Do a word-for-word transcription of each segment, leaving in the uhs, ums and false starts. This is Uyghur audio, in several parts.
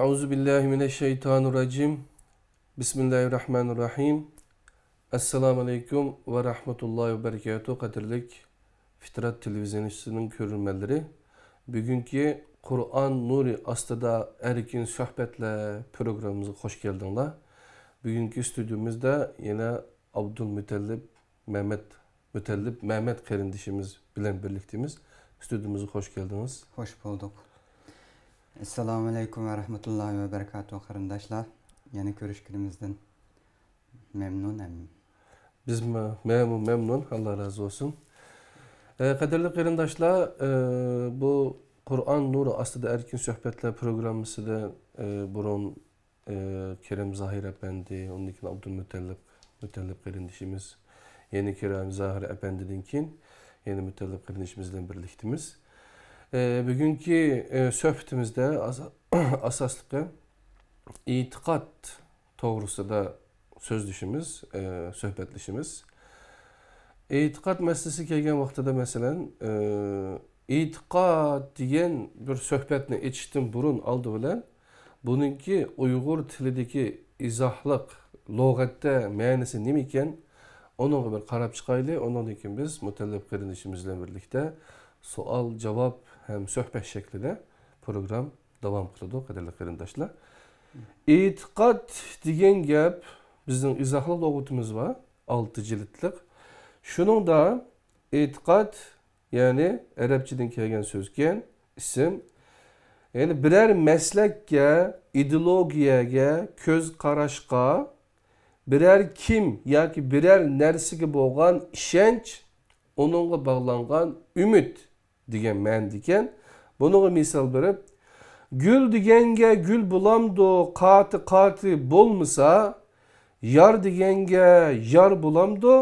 أعوذ بالله من الشيطان الرجيم. بسم الله الرحمن الرحيم. ئەسسالامۇ ئەلەيكۇم ۋە رەھمەتۇللاھى ۋە بەرىكاتۇھ، قەدىرلىك فىترەت تېلېۋىزىيەسىنىڭ كۆرۈرمەنلىرى. بۈگۈنكى قۇرئان نۇرى ئاستىدا ئەركىن سۆھبەتلەر پروگراممىمىزغا خوش كەلدىڭلار. بۈگۈنكى ستۇدىيىمىزدا يەنە ئابدۇلمۇتەللىپ مەمەت، مۇتەللىپ مەمەت قېرىندىشىمىز بىلەن بىرلىكتىمىز. ستۇدىيىمىزغا خوش كەلدىڭىز. خوش بولدۇق. ئەسسالامۇ ئەلەيكۇم ۋە رەھمەتۇللاھى ۋە بەرىكاتۇھ، قېرىنداشلار. يەنە كۆرۈشكىنىمىزدىن مەمنۇن ھەم. بىزمۇ مەمۇ مەمنۇن، ئاللا رازى بولسۇن. ئە، قەدىرلىك قېرىنداشلار، ئە، بۇ قۇرئان نۇرى ئاستىدا ئەركىن سۆھبەتلەر پروگراممىسىدا، ئە، بۇرۇن ئى، كېرەم زاھىر ئەپەندى، ئۇندىن كېيىن ئابدۇلمۇتەللىپ، مۇتەللىپ قېرىندىشىمىز، يەنە كېرەم زاھىر ئەپەندىدىن كېيىن يەنە مۇتەللىپ قېرىندىشىمىز بىلەن بىرلىكتىمىز. ئى، بۈگۈنكى، ئى، سۆھبىتىمىزدە ئاس-، ئاساسلىقى ئېتىقاد توغرىسىدا سۆزلىشىمىز، ئى، سۆھبەتلىشىمىز. ئېتىقاد مەسىلىسىگە كەلگەن ۋاقتىدا، مەسىلەن، ئى، ئېتىقاد دېگەن بىر سۆھبەتنى ئېچىشتىن بۇرۇن، ئالدى بىلەن بۇنىڭكى ئۇيغۇر تىلىدىكى ئىزاھلىق، لۇغەتتە مەنىسى نېمىكەن، ئۇنىڭغا بىر قاراپ چىقايلى. ئۇنىڭدىن كېيىن بىز مۇتەللىپ قېرىندىشىمىز بىلەن بىرلىكتە سوئال، جاۋاب ھەم سۆھبەت شەكلىدە پروگرام داۋام قىلىدۇ، قەدىرلىك قېرىنداشلار. ئېتىقاد دېگەن گەپ، بىزنىڭ ئىزاھلىق لۇغىتىمىز بار، ئالتە جىلىتلىق. شۇنىڭدا ئېتىقاد، يەنى ئەرەبچىدىن كەلگەن سۆزكەن، ئىسىم. يەنى بىرەر مەسلەككە، ئىدېئولوگىيەگە، كۆز قاراشقا، بىرەر كىم ياكى بىرەر نەرسىگە بولغان ئىشەنچ، ئۇنىڭغا باغلانغان ئۈمىد دېگەن مەنىدىكەن. بۇنىڭغا مىسال بېرىپ، گۈل دېگەنگە گۈل بولامدۇ، قاتى قاتى بولمىسا، يار دېگەنگە يار بولامدۇ،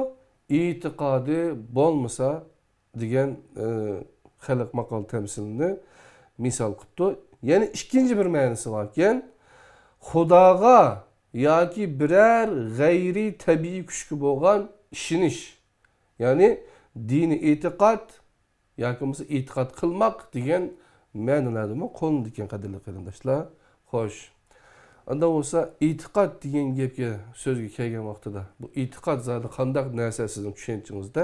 ئېتىقادى بولمىسا، دېگەن، ئى، خەلق ماقال تەمسىلىنى مىسال قىپتۇ. يەنە ئىككىنچى بىر مەنىسى باركەن، خۇداغا ياكى بىرەر غەيرىي تەبىئىي كۈچكە بولغان ئىشىنىش، يەنى دىنىي ئېتىقاد ياكى بولمىسا ئېتىقاد قىلماق دېگەن مەنىلەردىمۇ قوللىنىدىكەن، قەدىرلىك قېرىنداشلار. خوش. ئاندا بولسا ئېتىقاد دېگەن گەپكە، سۆزگە كەلگەن ۋاقتىدا، بۇ ئېتىقاد زادى قانداق نەرسە سىزنىڭ چۈشەنچىڭىزدە؟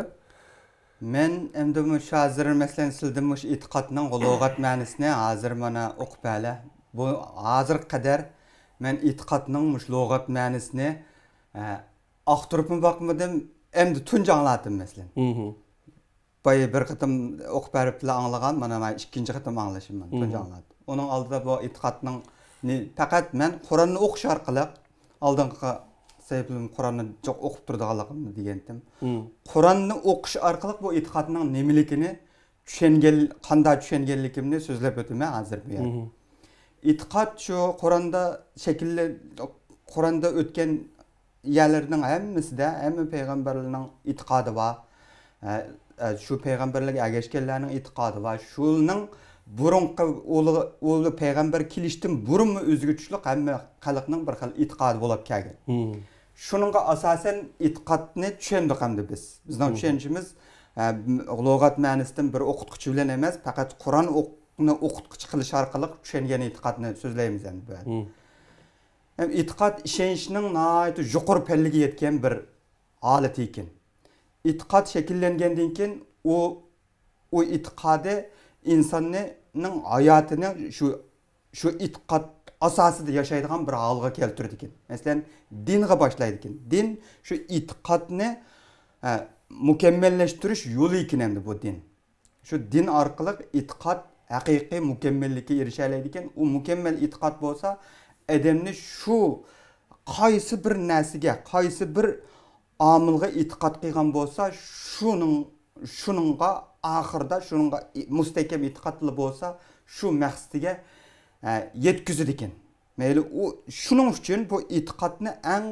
مەن ئەمدى مۇشۇ ھازىر، مەسىلەن، سىلدىن مۇشۇ ئېتىقادنىڭ لۇغەت مەنىسىنى ھازىر مانا ئوقۇپ بەرلە. بۇ ھازىرغا قەدەر مەن ئېتىقادنىڭ مۇشۇ لۇغەت مەنىسىنى، ئە، ئاختۇرۇپمۇ باقمىدىم، ئەمدى تۇنجى ئاڭلاۋاتىمەن، مەسىلەن. مھم. بايا بىر قېتىم ئوقۇپ بېرىپلا ئاڭلىغان، مانا مەن ئىككىنچى قېتىم ئاڭلىشىم، مانا تۇنجى مھم. ئاڭلاتتىم. ئۇنىڭ ئالدىدا بۇ ئېتىقادنىڭ نى-، پەقەت مەن قۇرئاننى ئوقۇش ئارقىلىق، ئالدىنقى سەھىپىلىرىم قۇرئاننى جىق ئوقۇپ تۇرىدىغانلىقىمنى دېگەنتىم. مم. قۇرئاننى ئوقۇش ئارقىلىق بۇ ئېتىقادنىڭ نېمىلىكىنى چۈشەنگەن، قانداق چۈشەنگەنلىكىمنى سۆزلەپ ئۆتىمەن ھازىر بۇ يەردە. مم. ئېتىقاد شۇ قۇرئاندا شەكىللە-، قۇرئاندا ئۆتكەن يەرلەرنىڭ ھەممىسىدە ھەممە پەيغەمبەرلەرنىڭ ئېتىقادى بار. ئە، ئە، شۇ پەيغەمبەرلەرگە ئەگەشكەنلەرنىڭ ئېتىقادى بار. شۇنىڭ بۇرۇنقى ئۇلۇغ-، ئۇلۇغ پەيغەمبەر كېلىشتىن بۇرۇنمۇ ئۆزگىچىلىك ھەممە خەلقنىڭ بىر خىل ئېتىقادى بولۇپ كەلگەن. مم. شۇنىڭغا ئاساسەن ئېتىقادنى چۈشەندۇق ئەمدى بىز. بىزنىڭ مم. چۈشەنچىمىز، ئە، لۇغەت مەنىسىدىن بىر ئوقۇتقۇچى بىلەن ئەمەس، پەقەت قۇرئان ئوق-، نى ئوقۇتقۇچى قىلىش ئارقىلىق چۈشەنگەن ئېتىقادنى سۆزلەيمىز ئەمدى بۇ يەردە. مم. ھەم ئېتىقاد ئىشەنچنىڭ ناھايىتى يۇقىرى پەللىگە يەتكەن بىر ھالىتى ئىكەن. ئېتىقاد شەكىللەنگەندىن كېيىن ئۇ، ئۇ ئېتىقادى ئىنساننىڭ ھاياتىنى شۇ، شۇ ئېتىقاد ئاساسىدا ياشايدىغان بىر ھالغا كەلتۈرىدىكەن. مەسىلەن، دىنغا باشلايدىكەن. دىن شۇ ئېتىقادنى، ئە، مۇكەممەللەشتۈرۈش يولى ئىكەن ئەمدى بۇ دىن. شۇ دىن ئارقىلىق ئېتىقاد ھەقىقىي مۇكەممەللىككە ئېرىشەلەيدىكەن. ئۇ مۇكەممەل ئېتىقاد بولسا، ئادەمنى شۇ قايسى بىر نەرسىگە، قايسى بىر ئامىلغا ئېتىقاد قىلغان بولسا، شۇنىڭ، شۇنىڭغا ئاخىرىدا، شۇنىڭغا ئى-، مۇستەھكەم ئېتىقادلا بولسا، شۇ مەقسىتىگە، ئە، يەتكۈزىدىكەن. مەيلى، ئۇ، شۇنىڭ ئۈچۈن بۇ ئېتىقادنى ئەڭ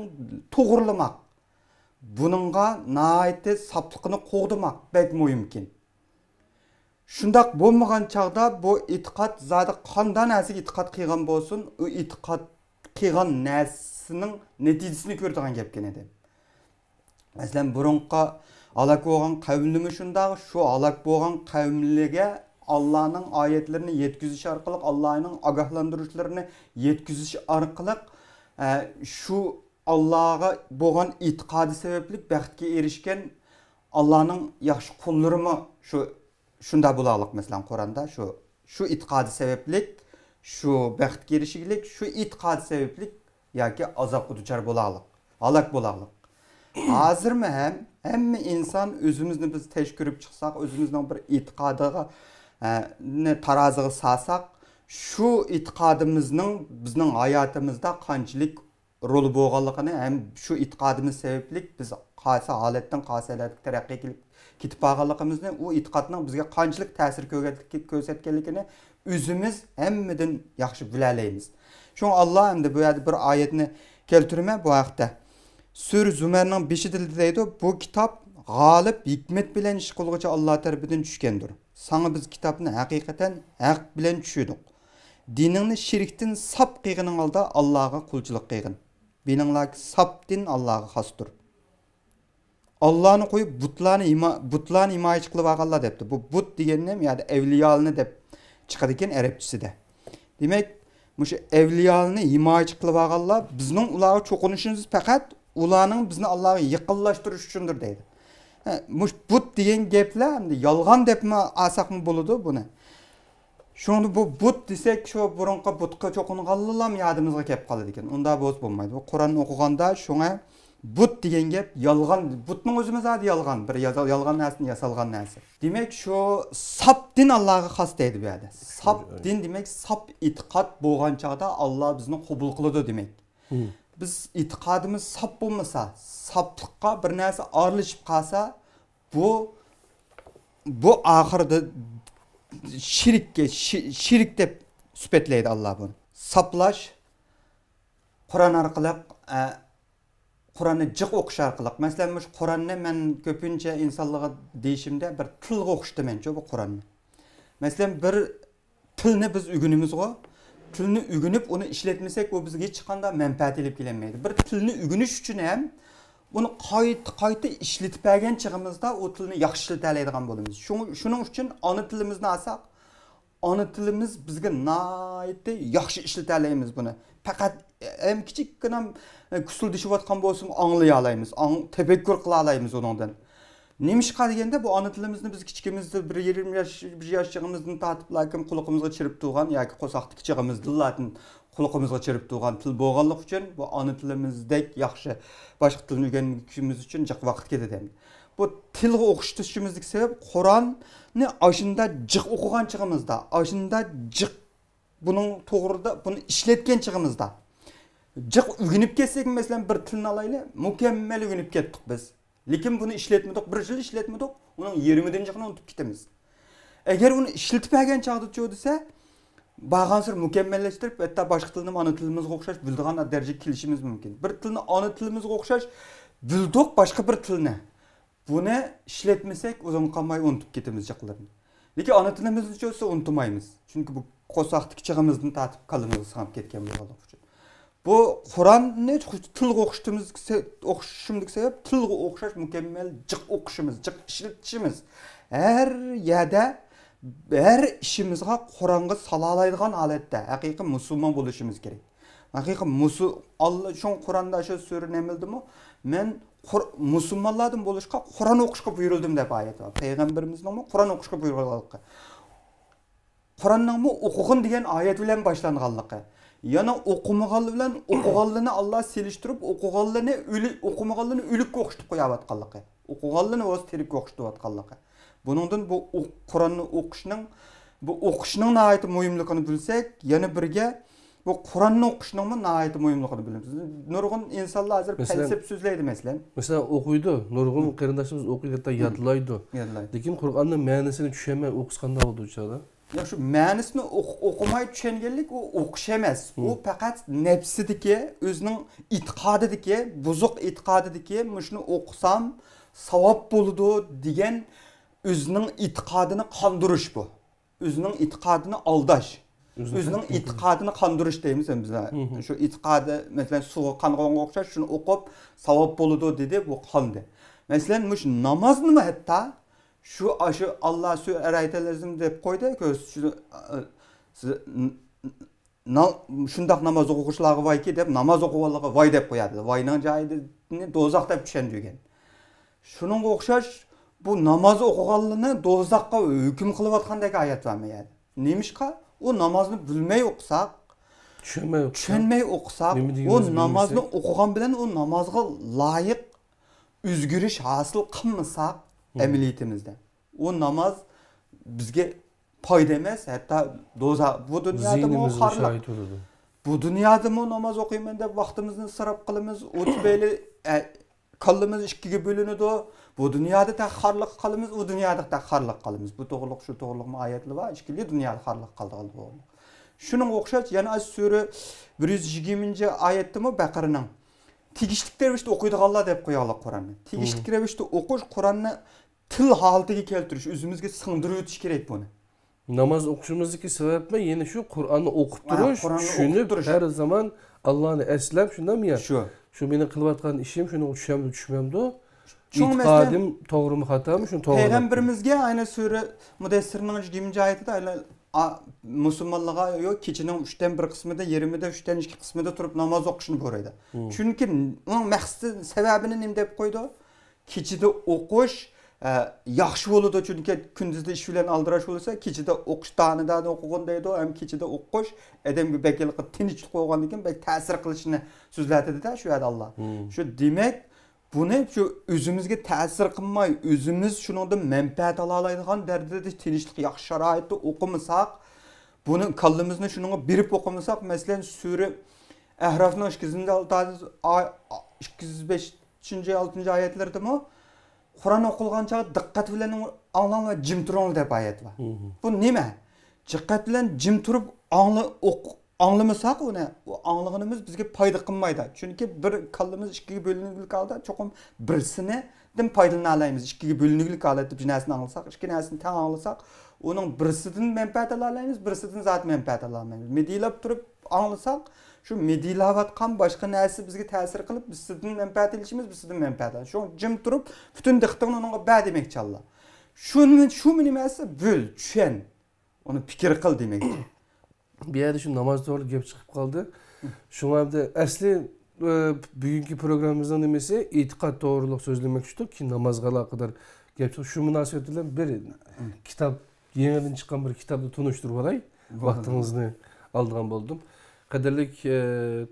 توغرىلىماق، بۇنىڭغا ناھايىتى ساپلىقىنى قوغدىماق بەك مۇھىمكەن. شۇنداق بولمىغان چاغدا بۇ ئېتىقاد زادى قانداق نەرسىگە ئېتىقاد قىلغان بولسۇن، ئۇ ئېتىقاد قىلغان نەرسىنىڭ نەتىجىسىنى كۆرىدىغان گەپكەن ئىدى. مەسىلەن، بۇرۇنقى ھالاك بولغان قەۋملىمۇ شۇنداق، شۇ ھالاك بولغان قەۋملىگە ئاللانىڭ ئايەتلىرىنى يەتكۈزۈش ئارقىلىق، ئاللانىڭ ئاگاھلاندۇرۇشلىرىنى يەتكۈزۈش ئارقىلىق، ئە، شۇ ئاللاغا بولغان ئېتىقادى سەۋەبلىك بەختكە ئېرىشكەن ئاللانىڭ ياخشى قۇللىرىمۇ شۇ، شۇنداق بولاغلىق. مەسىلەن، قۇرئاندا شۇ، شۇ ئېتىقادى سەۋەبلىك شۇ بەختكە ئېرىشىگلىك، شۇ ئېتىقادى سەۋەبلىك ياكى ئازابقا دۇچار بولاغلىق، ھالاك بولاغلىق. ھازىرمۇ ھەم ھەممە ئىنسان ئۆزىمىزنى بىز تەكشۈرۈپ چىقساق، ئۆزىمىزنىڭ بىر ئېتىقادىغا، ئە، نى تارازىغا سالساق، شۇ ئېتىقادىمىزنىڭ بىزنىڭ ھاياتىمىزدا قانچىلىك رولى بولغانلىقىنى ھەم شۇ ئېتىقادىمىز سەۋەبلىك بىز قايسى ھالەتتىن قايسى ھالەتكە تەرەققىي قىلىپ كېتىپ بارغانلىقىمىزنى، ئۇ ئېتىقادنىڭ بىزگە قانچىلىك تەسىر كۆرگەنلىكى-، كۆرسەتكەنلىكىنى ئۆزىمىز ھەممىدىن ياخشى بىلەلەيمىز. شۇڭا ئاللا ئەمدى بۇ يەردە بىر ئايەتنى كەلتۈرىمەن بۇ ھەقتە. سۈرە زۇمەرنىڭ بېشىدا دەيدۇ، بۇ كىتاب غالىب، ھېكمەت بىلەن ئىش قىلغۇچى ئاللا تەرىپىدىن چۈشكەندۇر. ساڭا بىز كىتابنى ھەقىقەتەن ھەق بىلەن چۈشۈردۇق. دىنىڭنى شىركتىن ساپ قىلغىنىڭ ھالدا ئاللاغا قۇلچىلىق قىلغىن. دىنىڭلاردىكى ساپ دىن ئاللاغا خاستۇر. ئاللانى قويۇپ بۇتلارنى ھىما-، بۇتلارنى ھىمايىچى قىلىۋالغانلار دەپتۇ. بۇ بۇت دېگەننى يەنى ئەۋلىيالىنى دەپ چىقىدىكەن ئەرەبچىسىدە. دېمەك، مۇشۇ ئەۋلىيالىنى ھىمايىچى قىلىۋالغانلار بىزنىڭ ئۇلارغا چوقۇنۇشىمىز پەقەت ئۇلارنىڭ بىزنى ئاللاغا يېقىنلاشتۇرۇشى ئۈچۈندۇر دەيدۇ. ھە، مۇشۇ بۇت دېگەن گەپلەر ئەمدى يالغان دەپمۇ ئالساقمۇ بولىدۇ بۇنى. شۇڭا بۇ بۇت دېسەك، شۇ بۇرۇنقى بۇتقا چوقۇنغانلىلام يادىمىزغا كەپ قالىدىكەن. ئۇنداق بولسا بولمايدۇ. بۇ قۇرئان ئوقۇغاندا شۇڭا بۇت دېگەن گەپ يالغان. بۇتنىڭ ئۆزىمۇ زادى يالغان. بىر يازا-، يالغان نەرسىدىن ياسالغان نەرسە. دېمەك، شۇ ساپ دىن ئاللاغا خاس دەيدۇ بۇ يەردە. ساپ دىن دېمەك، ساپ ئېتىقاد بولغان چاغدا ئاللا بىزنى قوبۇل قىلىدۇ دېمەك. بىز ئېتىقادىمىز ساپ بولمىسا، ساپلىققا بىر نەرسە ئارىلىشىپ قالسا، بۇ، بۇ ئاخىرىدا شىرككە، شى-، شىرك دەپ سۈپەتلەيدۇ ئاللا بۇنى. ساپلاش، قۇرئان ئارقىلىق، ئە، قۇرئاننى جىق ئوقۇش ئارقىلىق. مەسىلەن، مۇشۇ قۇرئاننى مەن كۆپىنچە ئىنسانلارغا دېيىشىمدە بىر تىلغا ئوخشىتىمەنچۇ بۇ قۇرئاننى. مەسىلەن، بىر تىلنى بىز ئۆگىنىمىزغۇ، تىلنى ئۆگىنىپ ئۇنى ئىشلەتمىسەك ئۇ بىزگە ھېچقانداق مەنپەئەت ئېلىپ كېلەلمەيدۇ. بىر تىلنى ئۆگىنىش ئۈچۈن ھەم ئۇنى قايتا، قايتا ئىشلىتىپ بەرگەن چېغىمىزدا ئۇ تىلنى ياخشى ئىشلىتەلەيدىغان بولىمىز. شۇڭ-، شۇنىڭ ئۈچۈن ئانا تىلىمىزنى ئالساق، ئانا تىلىمىز بىزگە ناھايىتى ياخشى ئىشلىتەلەيمىز بۇنى. پەقەت ھەم كىچىككىنە كۇسۇلدىشىۋاتقان بولسىمۇ ئاڭلىيالايمىز، ئاڭ-، تەپەككۇر قىلالايمىز ئۇنىڭدىن. نېمىشقا دېگەندە، بۇ ئانا تىلىمىزنى بىز كىچىكىمىزدە بىر يېرىم ياش، بىر ياش چېغىمىزدىن تارتىپلا كىم قۇلىقىمىزغا چىرىپ تۇرغان ياكى قورساقتىكى چېغىمىزدىنلا قۇلىقىمىزغا چىرىپ تۇرغان تىل بولغانلىقى ئۈچۈن، بۇ ئانا تىلىمىزدەك ياخشى باشقا تىلنى ئۆگەنمىگۈچىمىز ئۈچۈن جىق ۋاقىت كېتىدۇ. بۇ تىلغا ئوخشىتىشىمىزدىكى سەۋەب، قۇرئاننى ئاشۇنداق جىق ئوقۇغان چېغىمىزدا، ئاشۇنداق جىق بۇنىڭ توغرىدا، بۇنى ئىشلەتكەن چېغىمىزدا، جىق ئۆگىنىپ كەتسەك، مەسىلەن، بىر تىلنى ئالايلى، مۇكەممەل ئۆگىنىپ كەتتۇق بىز. لېكىن بۇنى ئىشلەتمىدۇق، بىر يىل ئىشلەتمىدۇق، ئۇنىڭ يېرىمىدىن جىقىنى ئۇنتۇپ كېتىمىز. ئەگەر ئۇنى ئىشلىتىپ بەرگەن چاغدىچۇ دېسە، بارغانسېرى مۇكەممەللەشتۈرۈپ، ھەتتا باشقا تىلنىمۇ ئانا تىلىمىزغا ئوخشاش بىلىدىغان دەرىجىگە كېلىشىمىز مۇمكىن. بىر تىلنى ئانا تىلىمىزغا ئوخشاش بىلدۇق، باشقا بىر تىلنى. بۇنى ئىشلەتمىسەك، ئۇزۇنغا قالماي ئۇنتۇپ كېتىمىز جىقلىرىنى. لېكىن ئانا تىلىمىزنى چۆتسە ئۇنتۇمايمىز. چۈنكى بۇ قورساقتىكى چېغىمىزدىن تارتىپ كاللىمىزغا سىڭىپ كەتكەن بولغانلىقى ئۈچۈن. بۇ قۇرئاننى تىلغا ئوخشىتىمىز-، ئوخشىشىمدىكى سەۋەب، تىلغا ئوخشاش مۇكەممەل جىق ئوقۇشىمىز، جىق ئىشلىتىشىمىز. ھەر يەردە، ھەر ئىشىمىزغا قۇرئانغا سالالايدىغان ھالەتتە ھەقىقىي مۇسۇلمان بولۇشىمىز كېرەك. ھەقىقىي مۇسۇ-، ئاللا، شۇڭا قۇرئاندا شۇ سۈرە نەملدىمۇ، مەن قۇر-، مۇسۇلمانلاردىن بولۇشقا قۇرئان ئوقۇشقا بۇيرۇلدۇم دەپ ئايەت بار. پەيغەمبىرىمىزنىڭمۇ قۇرئان ئوقۇشقا بۇيرۇلغانلىقى. قۇرئاننىڭمۇ ئوقۇغىن دېگەن ئايەت بىلەن باشلانغانلىقى. يەنە ئوقۇمىغانلار بىلەن ئوقۇغانلىرىنى ئاللا سېلىشتۇرۇپ، ئوقۇغانلىرىنى ئۆلى-، ئوقۇمىغانلىرىنى ئۆلۈككە ئوخشىتىپ قويۇۋاتقانلىقى. ئوقۇغانلىرىنى بولسا تىرىككە ئوخشىتىۋاتقانلىقى. بۇنىڭدىن بۇ ئوق-، قۇرئاننى ئوقۇشنىڭ، بۇ ئوقۇشنىڭ ناھايىتى مۇھىملىقىنى بىلسەك، يەنە بىرگە بۇ قۇرئاننى ئوقۇشنىڭمۇ ناھايىتى مۇھىملىقىنى بىلىمىز. نۇرغۇن ئىنسانلار ھازىر مەسىلەن، پەلسەپە سۆزلەيدۇ، مەسىلەن. مەسىلەن، ئوقۇيدۇ، نۇرغۇن قېرىنداشلىرىمىز ئوقۇيدۇ، ھەتتا يادلايدۇ. يادلايدۇ. لېكىن قۇرئاننىڭ مەنىسىنى چۈشەنمەي ئوقۇسا قانداق بولىدۇ ئۇ چاغدا؟ ياق، شۇ مەنىسىنى ئوق-، ئوقۇماي چۈشەنگەنلىك ئۇ ئوقۇش ئەمەس. ئۇ پەقەت نەپسىدىكى، ئۆزىنىڭ ئېتىقادىدىكى، بۇزۇق ئېتىقادىدىكى، مۇشۇنى ئوقۇسام ساۋاب بولىدۇ دېگەن ئۆزىنىڭ ئېتىقادىنى قاندۇرۇش بۇ. ئۆزىنىڭ ئېتىقادىنى ئالداش. ئۆزىنىڭ ئېتىقادىنى قاندۇرۇش دەيمىز بىز. شۇ ئېتىقادى، مەسىلەن، سۇغا قانغانغا ئوخشاش، شۇنى ئوقۇپ ساۋاب بولىدۇ دېدى، بۇ قاندى. مەسىلەن، مۇشۇ نامازنىمۇ ھەتتا شۇ، ئاشۇ ئاللا سۈرە ئەرەيتەللەزىم دەپ قويدى، كۆز، شۇ، ئە، سىز، ن-، ن-، نا-، شۇنداق ناماز ئوقۇغۇچىلارغا ۋايكى دەپ، ناماز ئوقۇغانلارغا ۋاي دەپ قوياتىدۇ. ۋاينىڭ جايىنى دوزاخ دەپ چۈشەندۈرگەن. شۇنىڭغا ئوخشاش، بۇ ناماز ئوقۇغانلارنى دوزاخقا ھۆكۈم قىلىۋاتقاندەك ئايەت بارمۇ يەردە؟ نېمىشقا؟ ئۇ نامازنى بىلمەي ئوقۇساق، چۈشەنمەي ئوقۇساق، چۈشەنمەي ئوقۇساق، چۈشەنمەي ئۇ ئوقۇساق، نامازنى ئوقۇغان بىلەن ئۇ نامازغا لايىق ئۆزگىرىش ھاسىل قىلمىساق، ئەمەلىيىتىمىزدە ئۇ ناماز بىزگە پايدا ئەمەس، ھەتتا دوزا-، بۇ دۇنيادىمۇ خارلىق. بۇ دۇنيادىمۇ ناماز ئوقۇيمەن دەپ ۋاقتىمىزنى ئىسراپ قىلىمىز. ئۇ تۈپەيلى، ئە، كاللىمىز ئىككىگە بۆلۈنىدۇ. بۇ دۇنيادا تەخەر خارلىق قىلىمىز، ئۇ دۇنيادا تەخەر خارلىق قىلىمىز. بۇ توغرۇلۇق، شۇ توغرۇلۇقمۇ ئايەتلەر بار. ئىككىلى دۇنيادا خارلىق قىلىدىغان توغرۇلۇق. شۇنىڭغا ئوخشاش يەنە ئاشۇ سۈرە بىر يۈز يىگىرمىنچى ئايەتتىمۇ بەقەرىنىڭ تېگىشلىك رەۋىشتە ئوقۇيدىغانلار دەپ قويايلى قۇرئاننى. تېگىشلىك رەۋىشتە ئوقۇش، قۇرئاننى تىل ھالىتىگە كەلتۈرۈش، ئۆزىمىزگە سىڭدۈرۈۋېتىش كېرەك بۇنى. ناماز ئوقۇشىمىزدىكى سەۋەبمۇ يەنە شۇ قۇرئاننى ئوقۇپ تۇرۇش، قۇرئاننى ئوقۇپ تۇرۇش. ھەر زامان ئاللانى ئەسلەپ، شۇنداقمۇ يا؟ شۇ. شۇ مېنىڭ قىلىۋاتقان ئىشىم شۇنىڭغا چۈشەمدۇ، چۈشمەمدۇ؟ شۇڭا مەسىلەن، ئېتىقادىم توغرىمۇ، خاتامۇ، شۇنى توغرىلاپ. پەيغەمبىرىمىزگە ئەنە سۈرە مۇدەسسىرنىڭ يىگىرمىنچى ئايىتىدە ئەنە، ئا، مۇسۇلمانلارغا، يو، كېچىنىڭ ئۈچتىن بىر قىسمىدا، يېرىمىدا، ئۈچتىن ئىككى قىسمىدا تۇرۇپ ناماز ئوقۇشنى بۇيرۇيدۇ. چۈنكى ئۇنىڭ مەقسىتى، سەۋەبىنى نېمە دەپ قويدى؟ كېچىدە ئوقۇش، ئە، ياخشى بولىدۇ، چۈنكى كۈندۈزدە ئىش بىلەن ئالدىراش بولسا، كېچىدە ئوقۇش، دانە-دانە ئوقۇغىن دەيدۇ، ھەم كېچىدە ئوقۇش ئادەمگە بەك ھېلىقى تىنچلىق بولغاندىن كېيىن بەك تەسىر قىلىشىنى سۆزلەتتى-دە شۇ يەردە ئاللا. شۇ دېمەك، بۇنى شۇ ئۆزىمىزگە تەسىر قىلماي، ئۆزىمىز شۇنىڭدىن مەنپەئەت ئالالايدىغان دەرىجىدە تىنچلىق، ياخشى شارائىتتا ئوقۇمىساق، بۇنى كاللىمىزنى شۇنىڭغا بېرىپ ئوقۇمىساق، مەسىلەن، سۈرە ئەھرافنىڭ ئىككى يۈز ئالتىنچى، ئىككى يۈز بەشىنچى، ئالتىنچى ئايەتلىرىدىمۇ قۇرئان ئوقۇلغان چاغدا دىققەت بىلەن ئاڭلاڭلار، جىم تۇرۇڭلار دەپ ئايەت بار. بۇ نېمە؟ دىققەت بىلەن جىم تۇرۇپ ئاڭلا-، ئوق-، ئاڭلىمىساق ئۇنى، ئۇ ئاڭلىغىنىمىز بىزگە پايدا قىلمايدۇ. چۈنكى بىر كاللىمىز ئىككىگە بۆلۈنگۈلۈك ھالدا چوقۇم بىرسىنىدىن پايدىلىنالايمىز. ئىككىگە بۆلۈنگۈلۈك ھالەتتە بىر نەرسىنى ئاڭلىساق، ئىككى نەرسىنى تەڭ ئاڭلىساق، ئۇنىڭ بىرسىدىن مەنپەئەت ئالالايمىز، بىرسىدىن زادى مەنپەئەت ئالالمايمىز. مىدىرلاپ تۇرۇپ ئاڭلىساق، شۇ مىدىرلاۋاتقان باشقا نەرسە بىزگە تەسىر قىلىپ، بىرسىدىن مەنپەئەت ئېلىشىمىز، بىرسىدىن مەنپەئەت ئالىمىز. شۇڭا جىم تۇرۇپ، پۈتۈن دىققىتىڭنى ئۇنىڭغا بەر دېمەكچى ئاللا. شۇنى، شۇمۇ نېمە دېسە، بىل، چۈشەن. ئۇنى پىكىر قىل دېمەكچى. بۇ يەردە شۇ ناماز توغرىلىق گەپ چىقىپ قالدى. شۇڭا ئەمدى ئەسلى، ئە، بۈگۈنكى پروگراممىمىزنىڭ نېمىسى؟ ئېتىقاد توغرىلىق سۆزلىمەكچىدۇق، كېيىن نامازغا ئالاقىدار گەپ چىقىپ، شۇ مۇناسىۋەت بىلەن بىر كىتاب، يېڭىدىن چىققان بىر كىتابنى تونۇشتۇرۇپ ئالاي. ۋاقتىڭىزنى ئالىدىغان بولدۇم. قەدىرلىك، ئە،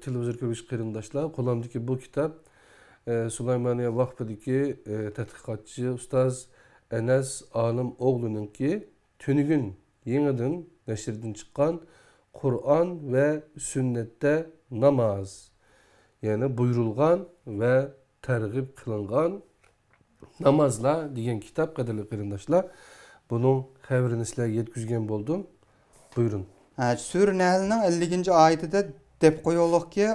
تېلېۋىزور كۆرگۈچى قېرىنداشلار، قولۇمدىكى بۇ كىتاب، ئە، سۇلايمانىيە ۋاقپىدىكى، ئە، تەتقىقاتچى ئۇستاز ئەنەس ئالىم ئوغلىنىڭكى تۈنۈگۈن يېڭىدىن نەشردىن چىققان قۇرئان ۋە سۈننەتتە ناماز، يەنى بۇيرۇلغان ۋە تەرغىب قىلىنغان نامازلار دېگەن كىتاب، قەدىرلىك قېرىنداشلار. بۇنىڭ خەۋىرىنى سىلەرگە يەتكۈزگەن بولدۇم. بۇيرۇڭ. ھە، سۈرە نەھلنىڭ ئەللىكىنچى ئايىتىدە دەپ قويۇلۇقكى،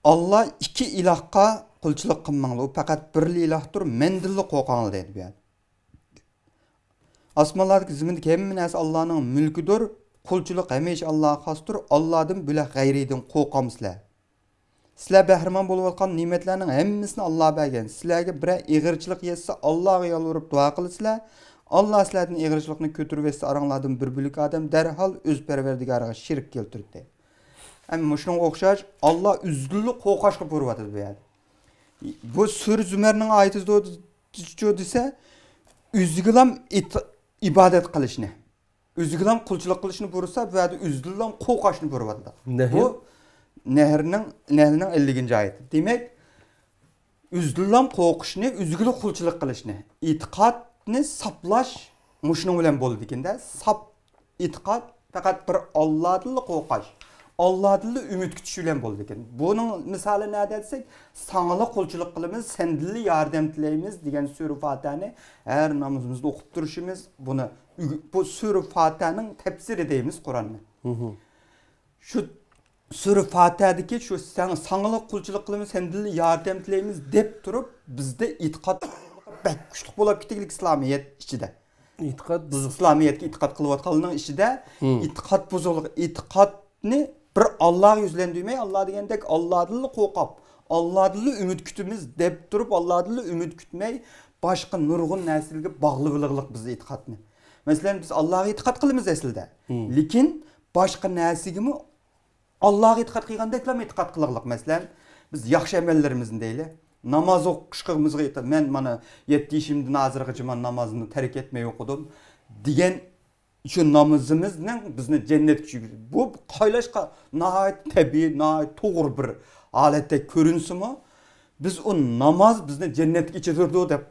ئاللا ئىككى ئىلاھقا قۇلچىلىق قىلماڭلار، ئۇ پەقەت بىرلا ئىلاھتۇر، مەندىنلا قورقاڭلار دەيدۇ بۇ يەردە. ئاسمانلاردىكى، زېمىندىكى ھەممە نەرسە ئاللانىڭ مۈلكىدۇر. قۇلچىلىق ھەمىشە ئاللاغا خاستۇر. ئاللادىن بۆلەك غەيرىدىن قورقامسىلەر؟ سىلەر بەھرىمەن بولۇۋاتقان نېمەتلەرنىڭ ھەممىسىنى ئاللا بەرگەن. سىلەرگە بىرەر ئېغىرچىلىق يەتسە، ئاللاغا يالۋۇرۇپ دۇئا قىلىسىلەر. ئاللا سىلەردىن ئېغىرچىلىقنى كۆتۈرۈۋەتسە، ئاراڭلاردىن بىر بۆلەك ئادەم دەرھال ئۆز پەرۋەردىگارىغا شېرىك كەلتۈردى. ئەمما مۇشۇنىڭغا ئوخشاش، ئاللا ئۆزىدىنلا قورقاشقا بۇيرۇۋاتىدۇ بۇ يەردە. بۇ سۈرە زۇمەرنىڭ ئايىتىدە چۇ دېسە، ئۆزىگىلام ئىت-، ئىبادەت قىلىشنى، ئۆزىگىلام قۇلچىلىق قىلىشنى بۇيرۇسا، بۇ يەردە ئۆزىدىنلام قورقاشنى بۇيرۇۋاتىدۇ. نەھل؟ بۇ نەھرنىڭ، نەھلنىڭ ئەللىكىنچى ئايىتى. دېمەك، ئۆزىدىنلام قورقۇشنى، ئۆزىگىلا قۇلچىلىق قىلىشنى، ئېتىقادنى ساپلاش مۇشۇنىڭ بىلەن بولىدىكەن-دە. ساپ ئېتىقاد پەقەت بىر ئاللادىنلا قورقاش، ئاللادىنلا ئۈمىد كۈتۈش بىلەن بولىدىكەن. بۇنىڭ مىسالى نەدە دېسەك، ساڭىلا قۇلچىلىق قىلىمىز، سەندىنلا ياردەم تىلەيمىز دېگەن سۈرە فاتىھەنى ھەر نامىزىمىزدا ئوقۇپ تۇرۇشىمىز، بۇنى، بۇ سۈرە فاتىھەنىڭ تەپسىرى دەيمىز قۇرئاننى. شۇ سۈرە فاتىھەدىكى شۇ سەن، ساڭىلا قۇلچىلىق قىلىمىز، سەندىنلا ياردەم تىلەيمىز دەپ تۇرۇپ، بىزدە ئېتىقاد بەك كۈچلۈك بولۇپ كېتىگلىك ئىسلامىيەت ئىچىدە. ئېتىقاد بۇزۇق. ئىسلامىيەتكە ئېتىقاد قىلىۋاتقانلارنىڭ ئىچىدە ئېتىقاد بۇزۇقلۇق، ئېتىقادنى بىر ئاللاغا يۈزلەندۈرمەي، ئاللا دېگەندەك ئاللادىنلا قورقۇپ، ئاللادىنلا ئۈمىد كۈتىمىز دەپ تۇرۇپ، ئاللادىنلا ئۈمىد كۈتمەي، باشقا نۇرغۇن نەرسىلەرگە باغلىۋېلىغلىق بىز ئېتىقادنى. مەسىلەن، بىز ئاللاغا ئېتىقاد قىلىمىز ئەسلىدە. مم. لېكىن باشقا نەرسىگىمۇ ئاللاغا ئېتىقاد قىلغاندەكلا ئېتىقاد قىلىغلىق. مەسىلەن، بىز ياخشى ئەمەللىرىمىزنى دەيلى. ناماز ئوقۇشىمىزغا ئېتىقاد. مەن مانا يەتتە يېشىمدىن ھازىرغىچە مانا نامازنى تەرك ئەتمەي ئوقۇدۇم دېگەن شۇ نامىزىمىزنىڭ بىزنى جەننەتكە چۈشۈرگۈزۈپ، بۇ قايلاشقا ناھايىتى تەبىئىي، ناھايىتى توغرا بىر ھالەتتەك كۆرۈنسىمۇ، بىز ئۇ ناماز بىزنى جەننەتكە ئېچىدۇرىدۇ دەپ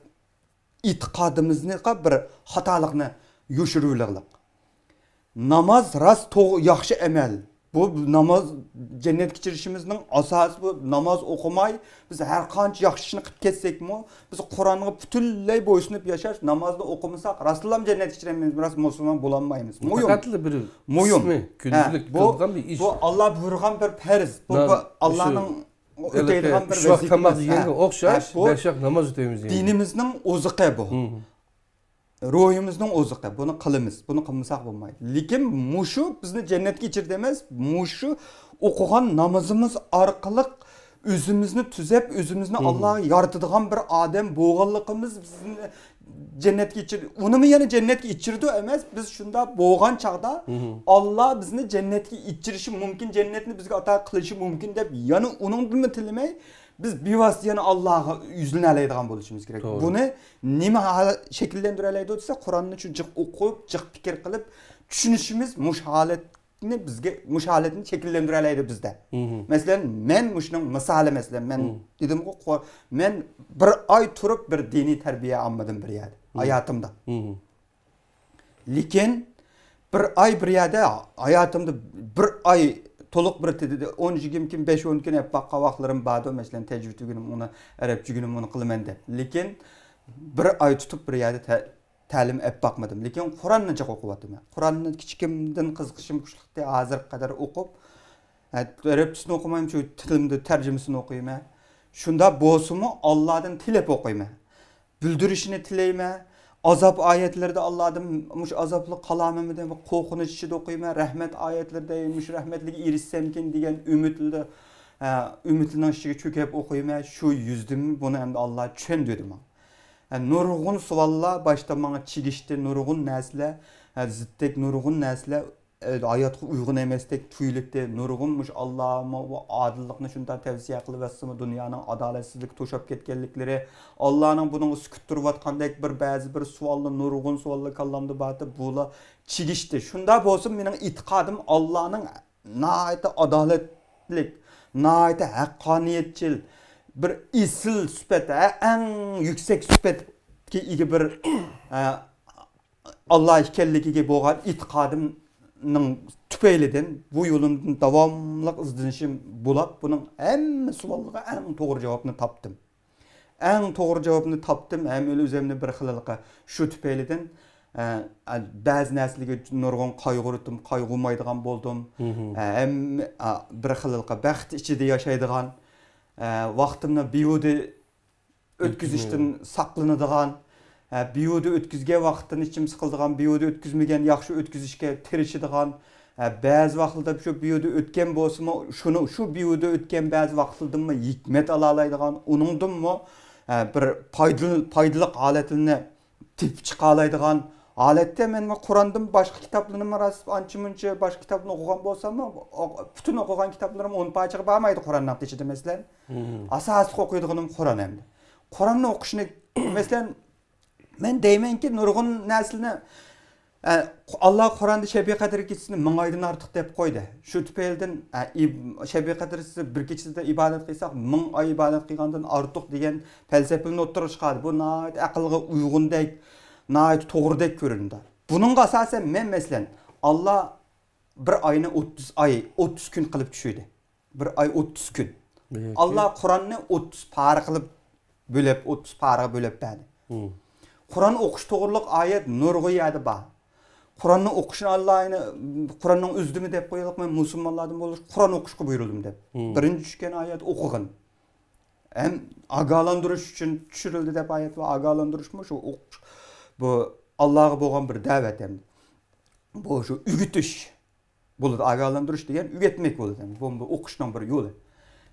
ئېتىقادىمىزغا بىر خاتالىقنى يوشۇرۇۋېلىغلىق. ناماز راست، توغ-، ياخشى ئەمەل. بۇ ناماز جەننەتكە كىرىشىمىزنىڭ ئاساسى بۇ. ناماز ئوقۇماي، بىز ھەر قانچە ياخشى ئىشنى قىلىپ كەتسەكمۇ، بىز قۇرئانغا پۈتۈنلەي بويسۇنۇپ ياشاش، نامازنى ئوقۇمىساق، راستلا جەننەتكە كىرەلمەيمىز، راست مۇسۇلمان بولالمايمىز. مۇھىم. پەقەتلا بىر مۇھىم. قىسمى، ھە، كۈندىلىك بۇ، قىلىدىغان بىر ئىش. بۇ ئاللا بۇيرۇغان بىر پەرز. بۇ، بۇ ئاللانىڭ ئۆتەيدىغان بىر ۋەزىپە ئەمەس. ئۈچ ۋاق تاماق يېگەنگە ئوخشاش، ھە، بۇ بەش ۋاق ناماز ئۆتەيمىز دېگەن. دىنىمىزنىڭ ئوزۇقى بۇ. مم. روھىمىزنىڭ ئوزۇقى، بۇنى قىلىمىز، بۇنى قىلمىساق بولمايدۇ. لېكىن مۇشۇ بىزنى جەننەتكە ئېچىرىدۇ ئەمەس، مۇشۇ ئوقۇغان نامىزىمىز ئارقىلىق ئۆزىمىزنى تۈزەپ، ئۆزىمىزنى ئاللاغا يارىتىدىغان بىر ئادەم بولغانلىقىمىز بىزنى جەننەتكە ئېچىر-، ئۇنىمۇ يەنە جەننەتكە ئېچىرىدۇ ئەمەس، بىز شۇنداق بولغان چاغدا ئاللا بىزنى جەننەتكە ئېچىرىشى مۇمكىن، جەننەتنى بىزگە ئاتا قىلىشى مۇمكىن دەپ يەنە ئۇنىڭدىنمۇ تىلىمەي، بىز بىۋاسىتە يەنە ئاللاغا يۈزلىنەلەيدىغان بولۇشىمىز كېرەك. توغرا. بۇنى نېمە ھال-، شەكىللەندۈرەلەيدۇ دېسە، قۇرئاننى شۇ جىق ئوقۇپ، جىق پىكىر قىلىپ چۈشىنىشىمىز مۇشۇ ھالەتنى بىزگە، مۇشۇ ھالەتنى شەكىللەندۈرەلەيدۇ بىزدە. مم. مەسىلەن، مەن مۇشۇنىڭ مىسالى، مەسىلەن، مەن دېدىمغۇ، قۇ-، مەن بىر ئاي تۇرۇپ بىر دىنىي تەربىيە ئالمىدىم بىر يەردە، ھاياتىمدا. لېكىن بىر ئاي بىر يەردە، ھاياتىمدا بىر ئاي تولۇق بىر تىلدا ئون يىگىرمە كۈن، بەش ئون كۈن ئەپ باققان ۋاقىتلىرىم باردۇ. مەسىلەن، تەجۋىد ئۆگىنىمەن، ئۇنى ئەرەبچە ئۆگىنىمەن، ئۇنى قىلىمەن دەپ. لېكىن بىر ئاي تۇتۇپ بىر يەردە تە-، تەلىم ئەپ باقمىدىم. لېكىن قۇرئاننى جىق ئوقۇۋاتىمەن. قۇرئاننى كىچىكىمدىن قىزىقىشىم كۈچلۈكتى، ھازىرغا قەدەر ئوقۇپ، ئە، ئەرەبچىسىنى ئوقۇمايمەن، شۇ تىلىمدا تەرجىمىسىنى ئوقۇيمەن. شۇنداق بولسىمۇ، ئاللادىن تىلەپ ئوقۇيمەن. بىلدۈرۈشىنى تىلەيمەن. ئازاب ئايەتلىرىدە ئاللادىن مۇشۇ ئازابلىق قالامىمدىن بىر قورقۇنچ ئىچىدە ئوقۇيمەن. رەھمەت ئايەتلىرىدە مۇشۇ رەھمەتلىككە ئېرىشسەمكىن دېگەن ئۈمىدلىدە، ئە، ئۈمىدلىنىڭ ئىچىگە چۆكۈپ ئوقۇيمەن. شۇ يۈزدىن بۇنى ئەمدى ئاللا چۈشەندۈردى ماڭا. ئە، نۇرغۇن سوئاللار باشتا ماڭا چىگىشتى، نۇرغۇن نەرسىلەر، ئە، زىتتەك نۇرغۇن نەرسىلەر ئە، ھاياتقا ئۇيغۇن ئەمەستەك تۇيۇلدى. نۇرغۇن مۇشۇ ئاللا، مۇ-، بۇ ئادىللىقنى شۇنداق تەۋسىيە قىلىۋەتسىمۇ، دۇنيانىڭ ئادالەتسىزلىكى توشاپ كەتكەنلىكلىرى، ئاللانىڭ بۇنىڭغا سۈكۈت تۇرۇۋاتقاندەك بىر بەزى بىر سوئاللار، نۇرغۇن سوئاللار كاللامدا بارتى، بۇلار چىگىشتى. شۇنداق بولسىمۇ، مېنىڭ ئېتىقادىم ئاللانىڭ ناھايىتى ئادالەتلىك، ناھايىتى ھەققانىيەتچىل، بىر ئېسىل سۈپەت، ھە، ئەڭ يۈكسەك سۈپەتكە ئىگە بىر، ئە، ئاللا ئىكەنلىكىگە بولغان ئېتىقادىمنىڭ تۈپەيلىدىن بۇ يولۇمدىن داۋاملىق ئىزدىنىشىم بولاپ، بۇنىڭ ھەممە سوئاللىرىغا ئەڭ توغرا جاۋابنى تاپتىم. ئەڭ توغرا جاۋابنى تاپتىم، ھەم ئۆزۈمنى بىر خىللىقى شۇ تۈپەيلىدىن، ئە، ئە، بەزى نەرسىلەرگە نۇرغۇن قايغۇردۇم، قايغۇرمايدىغان بولدۇم. مم. ئە، ھەم، ئە، بىر خىللىقى بەخت ئىچىدە ياشايدىغان، ئە، ۋاقتىمنى بىھۇدە ئۆتكۈزۈشتىن ساقلىنىدىغان، ھە، بىھۇدە ئۆتكۈزگەن ۋاقىتتىن ئىچىم سىقىلىدىغان، بىھۇدە ئۆتكۈزمىگەن، ياخشى ئۆتكۈزۈشكە تىرىشىدىغان، ھە، بەزى ۋاقىتلاردا شۇ بىھۇدە ئۆتكەن بولسىمۇ، شۇنى، شۇ بىھۇدە ئۆتكەن بەزى ۋاقىتلىرىدىنمۇ ھېكمەت ئالالايدىغان، ئۇنىڭدىنمۇ، ھە، بىر پايدىل-، پايدىلىق ھالەتلىرىنى تېپىپ چىقالايدىغان ھالەتتە مەن قۇراندىن باشقا كىتابلىرىمنى راست ئانچە-مۇنچە باشقا كىتابنى ئوقۇغان بولساممۇ، ئو-، پۈتۈن ئوقۇغان كىتابلىرىم ئون پارچىغا بارمايدۇ قۇراننىڭ ئىچىدە، مەسىلەن. مم. ئاساسلىق ئوقۇيدىغىنىم قۇران ئەمدى. قۇراننى ئوقۇشنى، مەسىلەن، مەن دەيمەنكى، نۇرغۇن نەرسىلەرنى، ئە، ئاللا قۇراندا شەبى قەدىر كېچىسىنى مىڭ ئايدىن ئارتۇق دەپ قويدى. شۇ تۈپەيلىدىن، ئە، ئىب-، شەبى قەدىر بىر كېچىدە ئىبادەت قىلساق، مىڭ ئاي ئىبادەت قىلغاندىن ئارتۇق دېگەن پەلسەپىنى ئوتتۇرىغا چىقاردى. بۇ ناھايىتى ئەقىلگە ئۇيغۇندەك، ناھايىتى توغرىدەك كۆرۈنىدۇ. بۇنىڭغا ئاساسەن مەن، مەسىلەن، ئاللا بىر ئاينى ئوتتۇز ئاي، ئوتتۇز كۈن قىلىپ چۈشۈردى. بىر ئاي ئوتتۇز كۈن. ئاللا قۇراننى ئوتتۇز پارە قىلىپ بۆلۈپ، ئوتتۇز پارىغا بۆلۈپ بەردى. مم. قۇران ئوقۇش توغرىلىق ئايەت نۇرغۇن يەردە بار. قۇراننى ئوقۇشنى ئاللا يەنە، قۇراننىڭ ئۆزىدىمۇ دەپ قويۇلۇق، مەن مۇسۇلمانلاردىن بولۇش، قۇران ئوقۇشقا بۇيرۇلدۇم دەپ. مم. بىرىنچى چۈشكەن ئايەت ئوقۇغىن. ھەم ئاگاھلاندۇرۇش ئۈچۈن چۈشۈرۈلدى دەپ ئايەت بار. ئاگاھلاندۇرۇشمۇ شۇ ئوقۇش، بۇ ئاللاغا بولغان بىر دەۋەت ھەم. بۇ شۇ ئۆگىتىش بولىدۇ. ئاگاھلاندۇرۇش دېگەن ئۆگەتمەك بولىدۇ. بۇ، بۇ ئوقۇشنىڭ بىر يولى.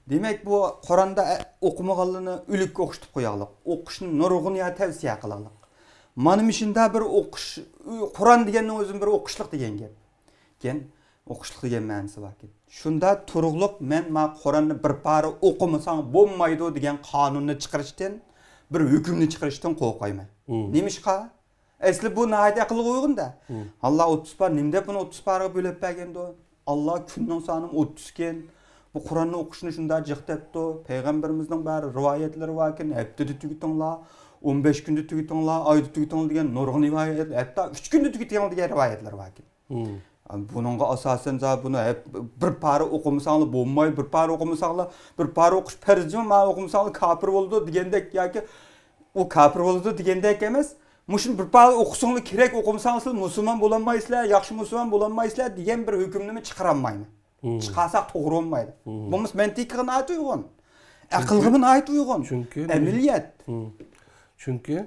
دېمەك، بۇ قۇرئاندا ئوقۇمىغانلىرىنى ئۆلۈككە ئوخشىتىپ قوياغلىق. ئوقۇشنى نۇرغۇن يەر تەۋسىيە قىلاغلىق. مانا مۇشۇنداق بىر ئوقۇش، قۇرئان دېگەننىڭ ئۆزىمۇ بىر ئوقۇشلۇق دېگەن گەپ. كەن، ئوقۇشلۇق دېگەن مەنىسى باركەن. شۇندا تۇرۇقلۇق مەن ما قۇرئاننى بىر پارە ئوقۇمىساڭ بولمايدۇ دېگەن قانۇننى چىقىرىشتىن، بىر ھۆكۈمنى چىقىرىشتىن قورقايمەن. مم. نېمىشقا؟ ئەسلى بۇ ناھايىتى ئەقىلگە ئۇيغۇن-دە. مم. ئاللا ئوتتۇز پارە، نېمە دەپ بۇنى ئوتتۇز پارىغا بۆلۈپ بەرگەندۇ؟ ئاللا كۈننىڭ سانىمۇ ئوتتۇزكەن. بۇ قۇرئاننى ئوقۇشنى شۇنداق جىق دەپتۇ. پەيغەمبىرىمىزنىڭ بار رىۋايەتلىرى باركەن، ھەپتىدە تۈگىتىڭلار، ئون بەش كۈندە تۈگىتىڭلار، ئايدا تۈگىتىڭلار دېگەن نۇرغۇن رىۋايەت، ھەتتا ئۈچ كۈندە تۈگىتىڭلار دېگەن رىۋايەتلەر باركەن. مم. بۇنىڭغا ئاساسەن، زا-، بۇنى ھەپ-، بىر پارە ئوقۇمىساڭلار بولمايدۇ، بىر پارە ئوقۇمىساڭلار، بىر پارە ئوقۇش پەرزمۇ، مانا ئوقۇمىساڭلار كاپىر بولىدۇ دېگەندەك ياكى ئۇ كاپىر بولىدۇ دېگەندەك ئەمەس. مۇشۇنى بىر پارە ئوقۇسۇڭلار كېرەك، ئوقۇمىساڭلار سىلەر مۇسۇلمان بولالمايسىلەر، ياخشى مۇسۇلمان بولالمايسىلەر دېگەن بىر ھۆكۈمنىمۇ چىقىرالمايمەن. مم. چىقارساق توغرا بولمايدۇ. مم. بولمىسا مەنتىققا ناھايىتى ئۇيغۇن. چۈنكى، ئەقىلگىمۇ ناھايىتى ئۇيغۇن. چۈنكى، ئەمەلىيەت. مم. چۈنكى،